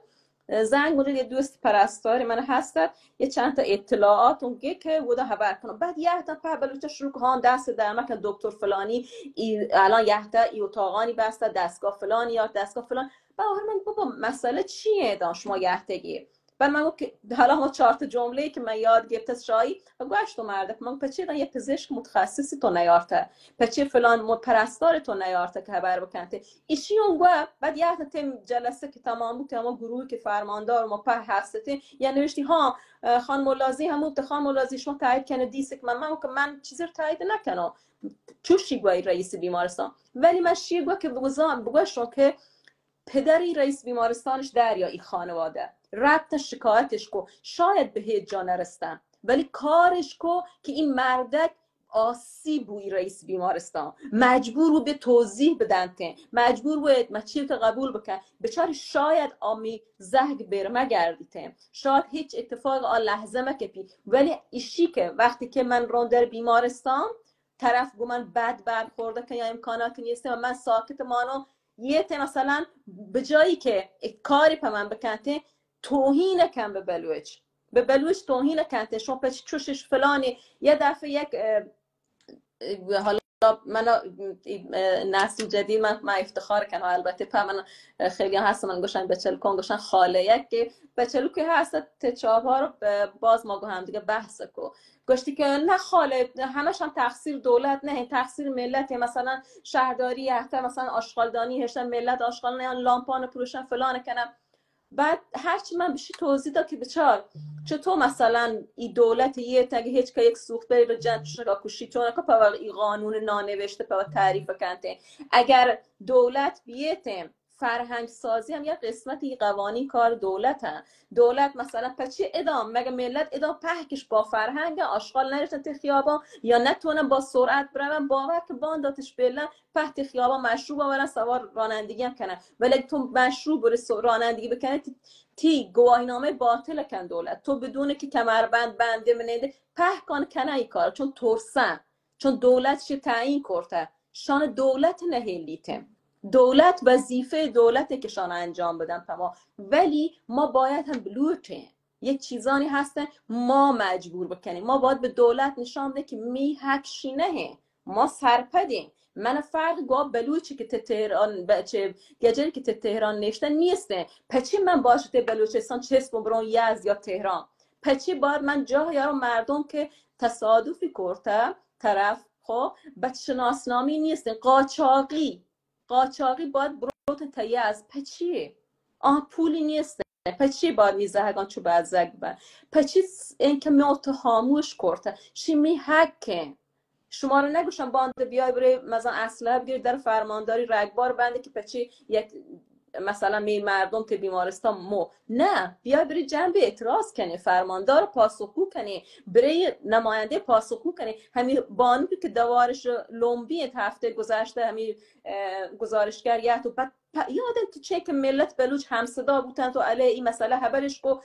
زنگ بزد، یه دوست پرستاری من هستد، یه چند تا اطلاعات اون گه که ودا خبر کنم. بعد یه تا په بلوچه شروع که هان دست در مکن دکتر فلانی، ای الان یه تا ای اتاقانی بسته، دستگاه فلانی یا دستگاه فلان. به آخر من بابا مسئله چیه دان شما یه تا گی؟ بعد من گفت که حالا ما چهار تا جمله که من یاد گرفته شایی و گوشت و مرده من پچه دان یه پزشک متخصصی تو نیارته، پچه فلان پرستار تو نیارته که خبر بکنته. ایشی اون گوه. بعد یه تا تم جلسه که تمام بود، تمام گروهی که فرماندار ما په هستیم، یه نوشتی ها، خانم ملازی هم بود، خانم ملازی شما تایید کنه دیسه که من، من که من چیزی رو تایید نکنم. چوشی گوی رئیس بیمارستان، ولی من شی گوه که بگوزان بگوشم که پدری رئیس بیمارستانش دریا ای خانواده ربط شکایتش کو، شاید به هیچ جا نرستن، ولی کارش کو که این مردک آسی بوی رئیس بیمارستان مجبور بو به توضیح بدنته، مجبور بو مچیت قبول بکن. بچار شاید آمی زهگ برمه گردیته، شاید هیچ اتفاق آ لحظه مکپی، ولی ایشی که وقتی که من رون در بیمارستان طرف گو من بد برخورده که یا امکاناتی نیسته و من ساکت مانو، یه ته مثلا به جایی که کاری په من بکنته توهین کن به بلوچ، به بلوچ توهین کنته، شما پچ چوشش فلانی. یه دفعه یک حالا من نسل جدید، من، من افتخار کنم البته په من خیلی هست من گوشن بچل کن گوشن خاله یک که بچلو که هست ته چابهار باز ما گو هم دیگه بحث کو گوشتی که نه خاله، همش هم تقصیر دولت نه، تقصیر ملت، مثلا شهرداری یهته مثلا آشغالدانی هشتن ملت آشغال نه لامپان پروشن فلان کنم. بعد هرچی من بشی توضیح دا که بچار چطور مثلا ای دولت یه تگه هیچ که یک سوخت بری رو جن شکا کشی چون که په ای قانون نانوشته په تعریف کنته. اگر دولت بیتیم فرهنگ سازی هم یک قسمت ای قوانین کار دولت هم. دولت مثلا پچه ادام مگه ملت ادام پهکش با فرهنگ آشغال نرفتن ته خیابان یا نتونن با سرعت برون، باور که بانداتش بلن په ته خیابان مشروب آورن سوار رانندگی هم کنن، ولی اگه تو مشروب بری رانندگی بکنی تی، تی گواهینامه باطل کن دولت، تو بدون که کمربند بنده مننده پهکان کنه ای کار چون ترسن، چون دولت چه تعیین کرته شان دولت نهیلیته. دولت وظیفه دولته که شان انجام بدن په ما، ولی ما باید هم بلوٹه یک چیزانی هستن ما مجبور بکنیم، ما باید به دولت نشان بدیم که می حق شی نهه، ما سرپدیم. من فرق گوا بلوچی که ته تهران بچه گجری که ته تهران نشته نیسته، پچه من باشه ته بلوچستان چسب و برون یزد یا تهران؟ پچه باید من جاه یارو مردم که تصادفی کرته طرف خو بد شناسنامی نیسته، قاچاقی قاچاقی باید بروت تیاز. پچی؟ آن پولی نیست. پچی باید می زهگان چو بزگ بن؟ پچی اینکه میوت خاموش کرته؟ شی می حقه. شما رو نگوشم باند بیای بری مثلا اسلحه بگیر در فرمانداری رگبار بنده که پچی یک مثلا می مردم تی بیمارستان مو نه، بیا بری جنب اعتراض کنی، فرماندار پاسخگو کنی، بری نماینده پاسخگو کنی. همی بانکی که دوارش لومبی هفته گذشته همی گزارشگر یه تو بعد یادم تو چه که ملت بلوچ همصدا بوتن تو علیه این مسئله خبرش کو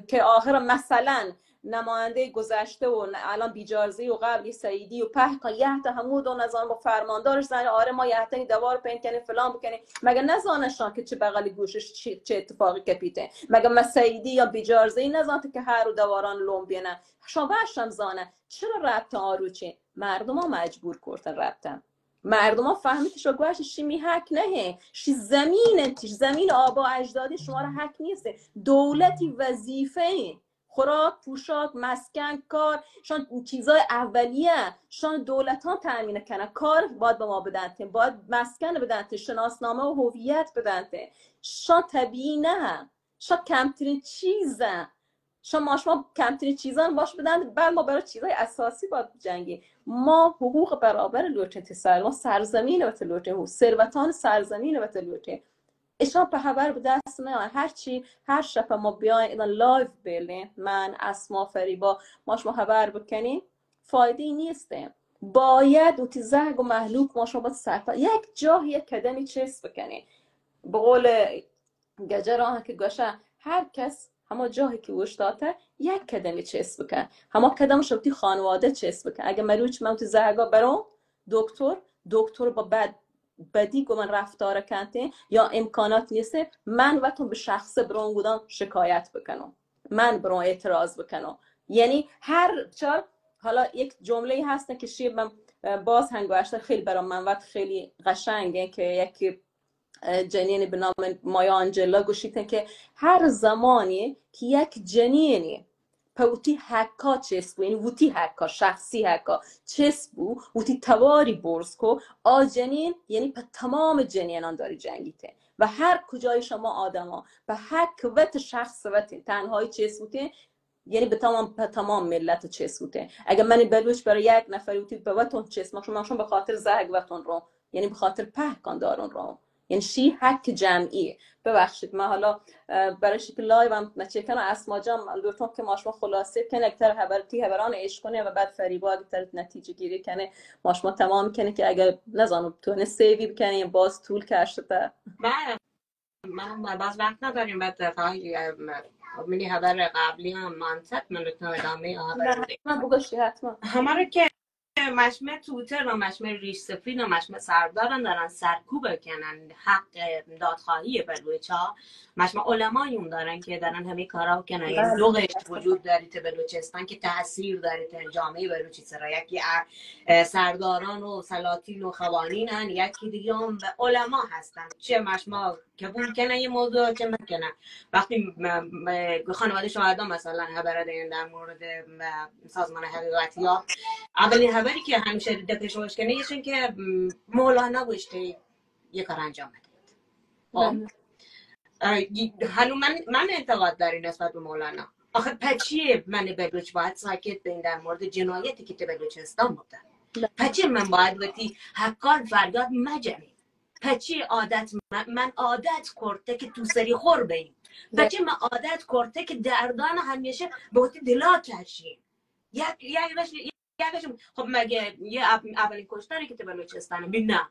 که آخر مثلا نماینده گذشته و الان بیجارزی و قبلی سعیدی و پهکان یه تا همو دو نظام با فرماندارش زنی آره ما یه تا دوار پین کنی فلان بکنی. مگه نزانشان که چه بغل گوشش چه اتفاقی کپیته؟ مگه ما سعیدی یا بیجارزی نزانته که هر و دواران لوم بینه؟ شما وشم زانه چرا ربط آروچی؟ مردم ها مجبور کرتن ربطن. مردم ها فهمیدش و گوش شی می حق نه، شی زمین انتش زمین آبا اجدادی شما را حق نیست. دولتی وظیفه خوراک، پوشاک، مسکن، کار، شان چیزای اولیه شان دولتان تأمین کنه. کار باید به ما بدنته، باید مسکن بدنته، شناسنامه و هویت بدنته. شان طبیعی نه، شان کمترین چیزه. شما شما کمترین چیزان باش بدن، بعد ما برای چیزای اساسی باید جنگی. ما حقوق برابر لوٹیں تی سر، ما سرزمین وت لوٹیں، ثروتان سرزمین وت لوٹیں. اشان په خبر به دست نه. هر چی هر شب ما بیاین اینا لایو بیلین، من اسما فریبا ما شما خبر بکنیم فایده نیست. باید و تی زهگ و محلوک ما شما باید سرپا یک جاه یک قدمی چست بکنیم. به قول گجر آهن که گوشه هر کس هما جاهی که اوشتاته یک قدمی چست بکن، هما قدم شوتی خانواده چست بکن. اگه مروچ من تو زهگا برو دکتر، دکتر با بد بدی گو من رفتار کنته یا امکانات نیست، من وتون به شخصه برون گودان شکایت بکنم، من برون اعتراض بکنم. یعنی هر چار حالا یک جمله هست که شی من باز هنگوشتر خیلی برام من وقت خیلی قشنگه که یک جنین به نام مایا آنجلا گوشیتن که هر زمانی که یک جنینی په وتی حقا چست بو، یعنی وتی حقا، شخصی حقا چست بو، وتی تواری برز کو، آ جنین یعنی په تمام جنینان داری جنگیته و هر کجای شما آدما په حق وت شخص وت تنهایی چست بوته، یعنی به تمام، په تمام ملت چست بوته. اگه من بلوچ برای یک نفر وتی به وطن چست، ما شما، ما شما به خاطر زهگ وطن رو، یعنی به خاطر پهکان دارون رو، یعنی شی حق جمعی. ببخشید من حالا برای شکل لایو هم نچه کنم. اسما جان لطفا که ما شما خلاصه کنه، اکتر خبر تی خبران اش کنه و بعد فریبا اکتر نتیجه گیری کنه ما شما تمام کنه که اگر نزانم تو نه سیوی بکنه یا باز طول کشته. بله. من باز وقت نداریم، بعد فقط منی خبر قبلی هم مانست، من لطفا ادامه خبر بده. حتما بگوشی، حتما. همه رو که مشمه توتر و مشمه ریش سفید و مشمه سردارن دارن سرکوب کنن حق دادخواهی بلوچا. مشمه علمایون دارن که دارن همه کارا کنن. یعنی دو قشر وجود داری تو بلوچستان که تاثیر داری تو جامعه بلوچی سرا. یکی سرداران و سلاطین و خوانین هن، یکی دیگه هم علما هستن. چه مشما قبول کنه یه موضوع چه مکنه. وقتی خانواده شهدا مثلا خبر دین در مورد سازمان حقیقتیاب، اولین خبری که همیشه دپشوش کنه یشن که مولانا گوشته یه کار انجام بده. خب؟ هنو من، من انتقاد داری نسبت به مولانا. آخه پچیه من بلوچ باید ساکت بین در مورد جنایتی که تو بلوچستان بوده؟ پچیه من باید وتی حقان فریاد مجنی؟ پچی عادت من، من عادت کرده که تو سری خور بیم؟ پچی من عادت کرده که دردان همیشه به وقتی دلا کشیم؟ یک، یک رش، یک رش، خب مگه یه اولین کشتاری که تو بلوچستانه بین نه؟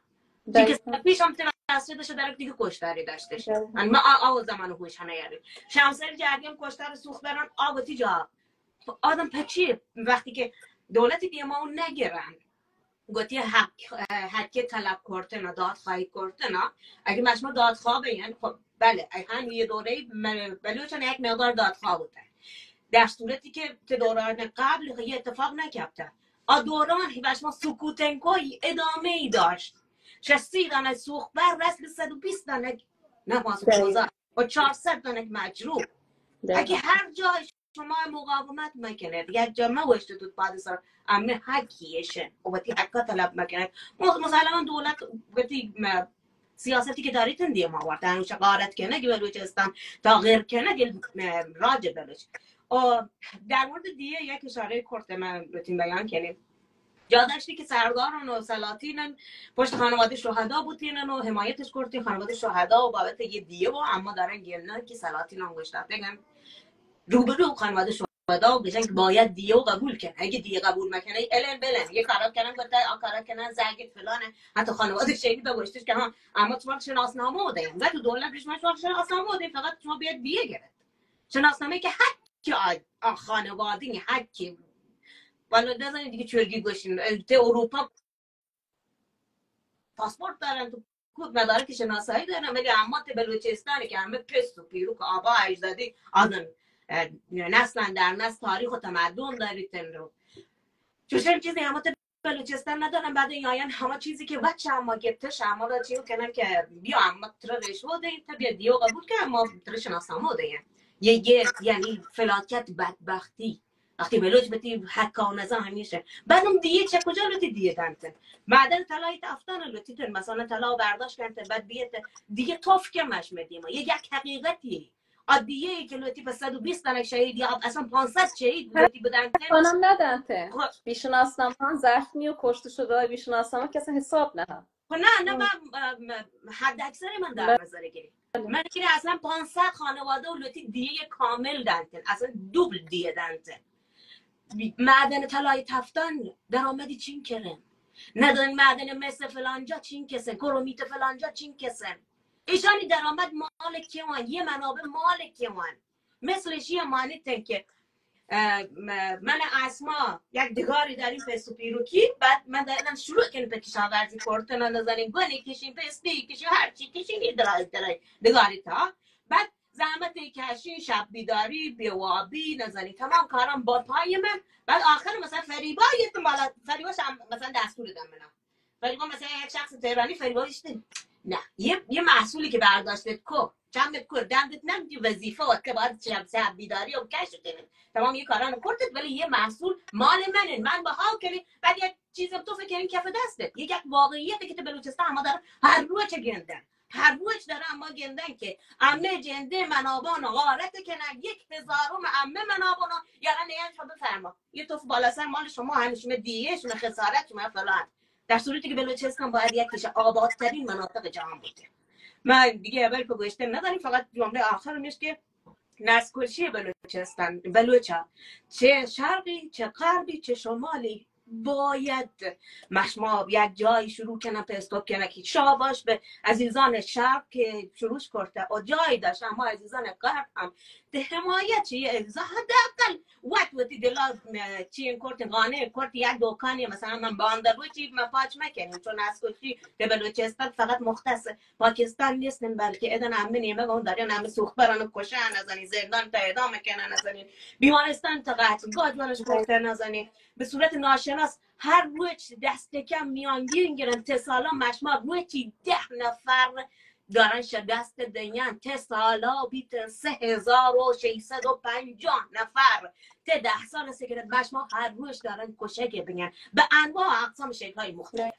چی که پیش هم تو مسجدش درک دیگه کشتاری داشتش. من ما آ، آو زمان هوش هنه یاری. شمسری جهدی هم کشتار سوخت برن آو تی جا. خب آدم پچی وقتی که دولت دیما اون نگرن، گوتی حق، حق طلب کردن، دادخواهی کردن. اگه مشما دادخواه بین، خب بله، هم یه دوره بلوچان یک مقدار دادخواه بوده. در صورتی که تی دوران قبل یه اتفاق نکپته. آ دوران مشما سکوتنکو ادامه ای داشت. شصت دانه سوخت بر رسل صد و بیست دانه نماز روزا و چهارصد دانه مجروح. اگه هر جای شما مقاومت مکنید، یک جا موشته تو پادشاه، امه حقیشن و وتی حقا طلب مکنید. مسلما دولت وتی سیاستی که داریتن دیما وارت، همیشه غارت کنگ بلوچستان، تا غیر کنگ راج بلوچ. و در مورد دیه یک اشاره کرد من لوتین بیان کنیم. جا داشتی که سرداران و سلاطینن پشت خانواده شهدا بوتینن و حمایتش کرتی خانواده شهدا و بابت یه دیه و اما دارن گندن که سلاطینان گوشتن بگن روبرو خانواده شهدا و بگن که باید دیه و قبول کن. اگه دیه قبول مکنه، الن بلن، یه کارا کنن، گفته آ کارا کنن، زنگ فلانه. حتی خانواده شهید به گوشتش که ها، اما شما شناسنامه و دهیم. و تو دولت شما شما شناسنامه و دهیم، فقط شما بیاد دیه گرد. شناسنامه که حق آ، آ خانواده، حق. والا نزنید دیگه چرگی گوشین. اه، ته اروپا پاسپورت دارن، تو کو مدارک شناسایی دارن، ولی اما ته بلوچستان که همه پس و پیرو که آبا اجدادی آدن، اه، نسلن در نسل تاریخ و تمدن داریتن رو. چوشن چیزی اما ته بلوچستان ندارن، بعد این آیان همه چیزی که وچه اما گپتش، اما را چیو کنن که بیا اما ترا رشوه دهیم، تا بیا دیو قبول کن، اما ترا شناسنامه دهیم. یه، یه، یعنی فلاکت، بدبختی. وقتی بلوچ بتی حقا نزا همیشه. بعدم دیه چه کجا لوتی دیه دنتن؟ معدن طلای تفتن لوتی تن، مثلا طلا برداشت کنت، بعد بیت دیگه توف که مش مدیما. یه یک حقیقتی. آ دیه ای که لوتی په صد و بیست تنک شهید یا اصلا پانصد شهید لوتی بدنتن. خانم ندنته. خب. بیشناسنامه زخمی و کشته شده های بیشناسنامه کسی حساب نه. خب نه، نه، من، ام، حد اکثر من در نظر گرفت. من که اصلا پانصد خانواده و لوتی دیه کامل دنتن، اصلا دوبل دیه دنتن. معدن طلای تفتن درآمدی چین کرن. ندن معدن مس فلانجا چین کسن، کرومیت فلانجا چین کسن. ایشانی درآمد مال کیوان، یه منابع مال کیوان. مثل شی مانیتن که، اه، م-، من اسما یک دگاری داریم پس و پیروکی، بعد من دارم شروع کنیم په کشاورزی کردن، نزنین گونی کشین، پستی کشین، هر چی کشین، یه درای درای دگاری تا. بعد زحمت کشین، شب بیداری، بیوابی، نزنین تمام کاران با پای من. بعد آخر مثلا فریبا یه تو مالا، فریبا شم-، مثلا دستور دادم من. فریبا مثلا یک شخص تهرانی فریبا اشته. نه، یه، یه محصولی که برداشتت کو، چند متر کو، دندت نم، یه وظیفه و که باید شب، شب بیداری و کش کنی. تمام یه کاران کرتت، ولی یه محصول مال منه، من بها کنی. بعد یک چیز تو فکر کنی کف دستت. یه یک واقعیتی که تو بلوچستان ما داره هر روز چه گندن. هر روز داره اما گندن که امه جنده منابان غارت کنن، یک هزارم امه منابان یارا نیان شما بفرما. یه توف بالا سر مال شما، همه شما دیه، شما خسارت، شما فلان. در صورتی که بلوچستان باید یکیش آبادترین مناطق جهان بوده. من دیگه اول که گوشته نداریم، فقط جمله آخر میشه که نسل کشی بلوچستان، بلوچا، چه شرقی، چه غربی، چه شمالی، باید مشما یک جایی شروع کنن، پہ استوپ کنن که شاباش به عزیزان شرق که شروعش کرده و جایی داشت، اما عزیزان غرب هم ده حمایت چی، حداقل وت وتی دلا، اه، چی این کرت، قانع کرت، یک دکانی مثلا من باندلو چی من پاچ مکنیم، چون از کشی به بلوچستان فقط مختص پاکستان نیستن، بلکه ادن همه نیمه گون دارن، همه سوخت برن و کشن، نزنی زندان تا اعدام کنن، نزنی بیمارستان تا قتل گاج برش کرده، نزنی به صورت ناشناس هر روز دست کم میانگین گرن، ته سالا مشما روزی ده نفر دارن شکست دین، ته سالا بیتن سه هزار و ششصد و پنجاه نفر، ته ده سال سه گرد مشما هر روز دارن کشک بین به انواع و اقسام شکل‌های مختلف.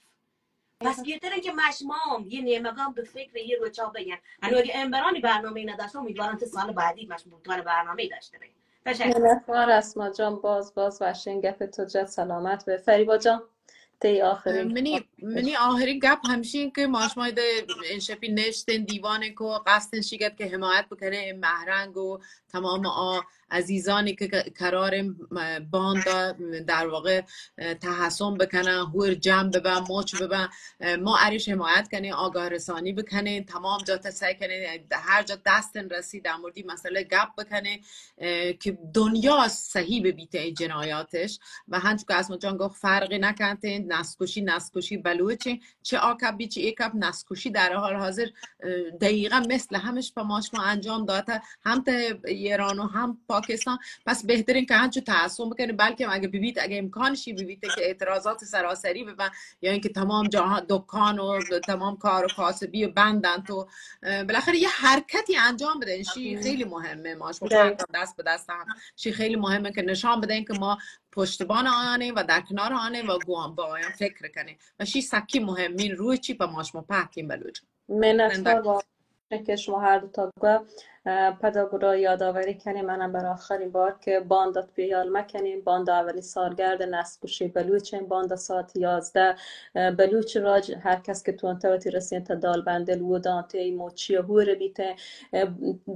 پس بهتره که مشما هم یه نیمگان به فکر یه روچا بین. هنو اگه امبرانی برنامه نداشته، امیدوارم که سال بعدی مشما بوتان برنامه داشته بین. تشکر. منتوار اسما جان، باز باز وشین گپ تو جا، سلامت به. فریبا جان، تی آخرین. منی، منی آخرین گپ همشین که ما شما ده این شپی نشتین دیوان کو قصد شیگت که حمایت بکنه این مهرنگ و تمام آ عزیزانی که ک-، قرار م-، باندا در واقع، اه، تحصن بکنن، هور جمع ببن، مچ ببن. اه، ما عریش حمایت کنین، آگاه رسانی بکنین، تمام جا تا سعی کنین، هر جا دستن رسی در موردی مسئله گپ بکنین، اه، که دنیا صحیح ببیته این جنایاتش. و هنچو که اسما جان گفت، فرقی نکنتین، نسکشی، نسکشی بلوچین، چه آ کپ بی، چه ای کپ، نسکشی در حال حاضر، اه، دقیقا مثل همش په ما شما انجام داته، هم ته ایران و هم پاکستان. پس بهترین که هنچو تعصب بکنه، بلکه اگه ببیت، اگه امکانشی ببیت که اعتراضات سراسری ببن، یا اینکه تمام جاها دکان و تمام کار و کاسبی بندن تو، اه، بالاخره یه حرکتی انجام بدن. شی خیلی مهمه، ما شما دست به دست هم. شی خیلی مهمه که نشان بدن که ما پشتبان آیانه و در کنار آنه و گوان با آیان فکر کنه. و شی سکی مهمین روی چی په ما شما پهکین بلوچ. منت وار با که شما هر دو تا گوه پدا گرا یادآوری کنیم. منم بر آخرین بار که باندات بیال مکنیم، باندا اولی سالگرد نسل کشی بلوچ، باندا ساعت یازده بلوچ راج، هر کس که تونته وتی رسین تا دالبندل ودانته ای موچی هور بیته،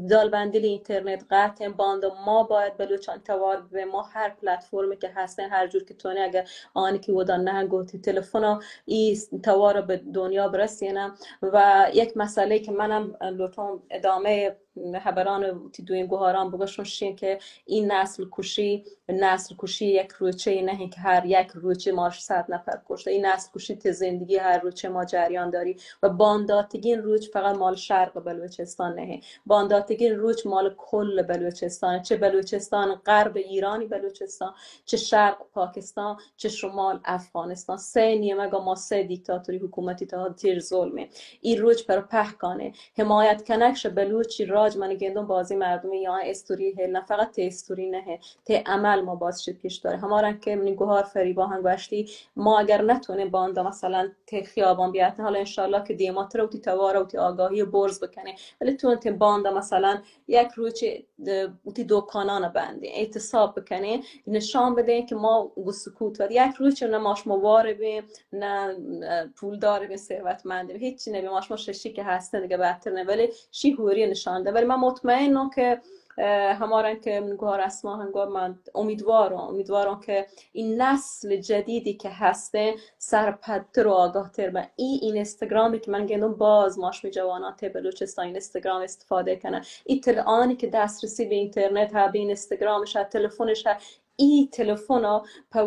دالبندل اینترنت قطع، باندا ما باید بلوچان توار به ما هر پلتفرمی که هستن، هر جور که تونه، اگر آنی که ودان نه گوتی تلفن ای توار به دنیا برسینم. و یک مسئله که منم لطفاً ادامه خبران تی دوین گوهاران بگشون شین که این نسل کشی، نسل کشی یک روچه نه که هر یک روچه ما صد نفر کشته. این نسل کشی تی زندگی هر روچه ما جریان داری و بانداتگین روچ فقط مال شرق بلوچستان نه، بانداتگین روچ مال کل بلوچستان، چه بلوچستان غرب ایرانی بلوچستان، چه شرق پاکستان، چه شمال افغانستان. سه نیمگ ما سه دیکتاتوری حکومتی تا تیر ظلمه. این روچ پر پهکانه حمایت کنگ شه بلوچی راج. من گندم بازی مردمی یا استوری هل نه، فقط تی استوری نه، تی عمل ما باز شد پیش داره. همارن که منی گوهار فریبا هم گوشتی، ما اگر نتونیم باندا مثلاً تی خیابان بیاتن، حالا انشالله که دیماتر و تی توار و تی آگاهی برز بکنه، ولی تو تی باندا مثلاً یک روچ وتی دکانان بندین، اعتصاب بکنین، نشان بدین که ما گو سکوت و یک روچ نه ما شما وار بیم، نه پولدار بیم، ثروتمند بیم، هیچی نبیم، ما شما ششی که هستین دیگه بدتر نه، ولی شی هوری نشان ده. ولی من مطمئنم که همارن که من گوهار اسما هنگار، من امیدوارم امیدوارم که این نسل جدیدی که هستین سرپدتر و آگاهتر به. این اینستاگرامی که من گندم باز ماشمی جوانان تی بلوچستان اینستاگرام استفاده کنن، این تل آنی که دسترسی به اینترنت ها، به اینستاگرامش ها، تلفنش ها، ای تلفن ها په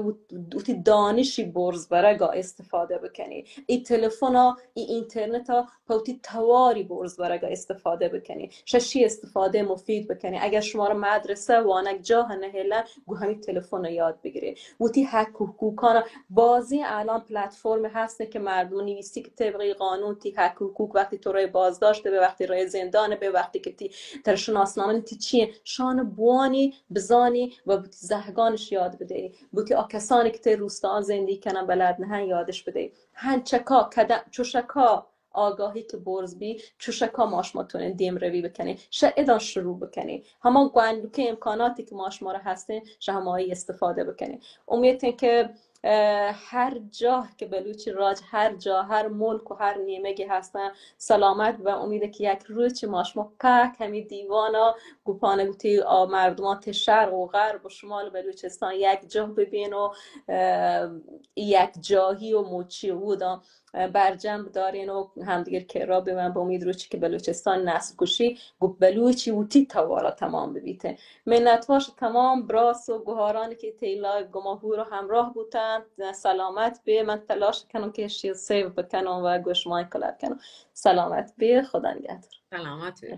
وتی دانشی برز برگا استفاده بکنی. ای تلفن ها، ای اینترنت ها په وتی تواری برز برگا استفاده بکنی. ششی استفاده مفید بکنی. اگر شما را مدرسه وانگ جاه نهیلن، گو همی تلفن یاد بگیری. وتی حق و حقوقانا، بازی الان پلتفرم هست که مردم نویسی که طبق قانون تی حق و حقوق، وقتی تو رای بازداشت به، وقتی رای زندان به، وقتی که تی تر شناسنامه تی چیه، شان بوانی بزانی و بوتی زهگانش یاد بدهی، بوتی آ کسانی که تی روستا زندگی کنن بلد نهن یادش بدهی. هن چکا کدم چوشکا آگاهی که برز بی، چوشکا ما شما تونین دیم روی بکنین. شه ادان شروع بکنین. هما گوانلوکه امکاناتی که ما شما را هستین، شه همایی استفاده بکنین. امید که هر جاه که بلوچی راج، هر جا، هر ملک و هر نیمگی هستن، سلامت و امید که یک روچ ما شما پاک همی دیوانا گوپانه گوتی آ مردمان تی شرق و غرب و شمال بلوچستان یک جاه ببین و یک جاهی و موچی و اودا برجم بدارین و همدیگر کرا ببن. با امید روچی که بلوچستان نسل کشی گو بلوچی وتی توارا تمام ببیته. منتوار شه تمام براس و گوهارانی که تی لایو گما هورا همراه بوتن. سلامت بی. من تلاش کنم که اشی سیو بکنم و گوشمای کلر کنم. سلامت بی. خدا نگهدار. سلامت بی.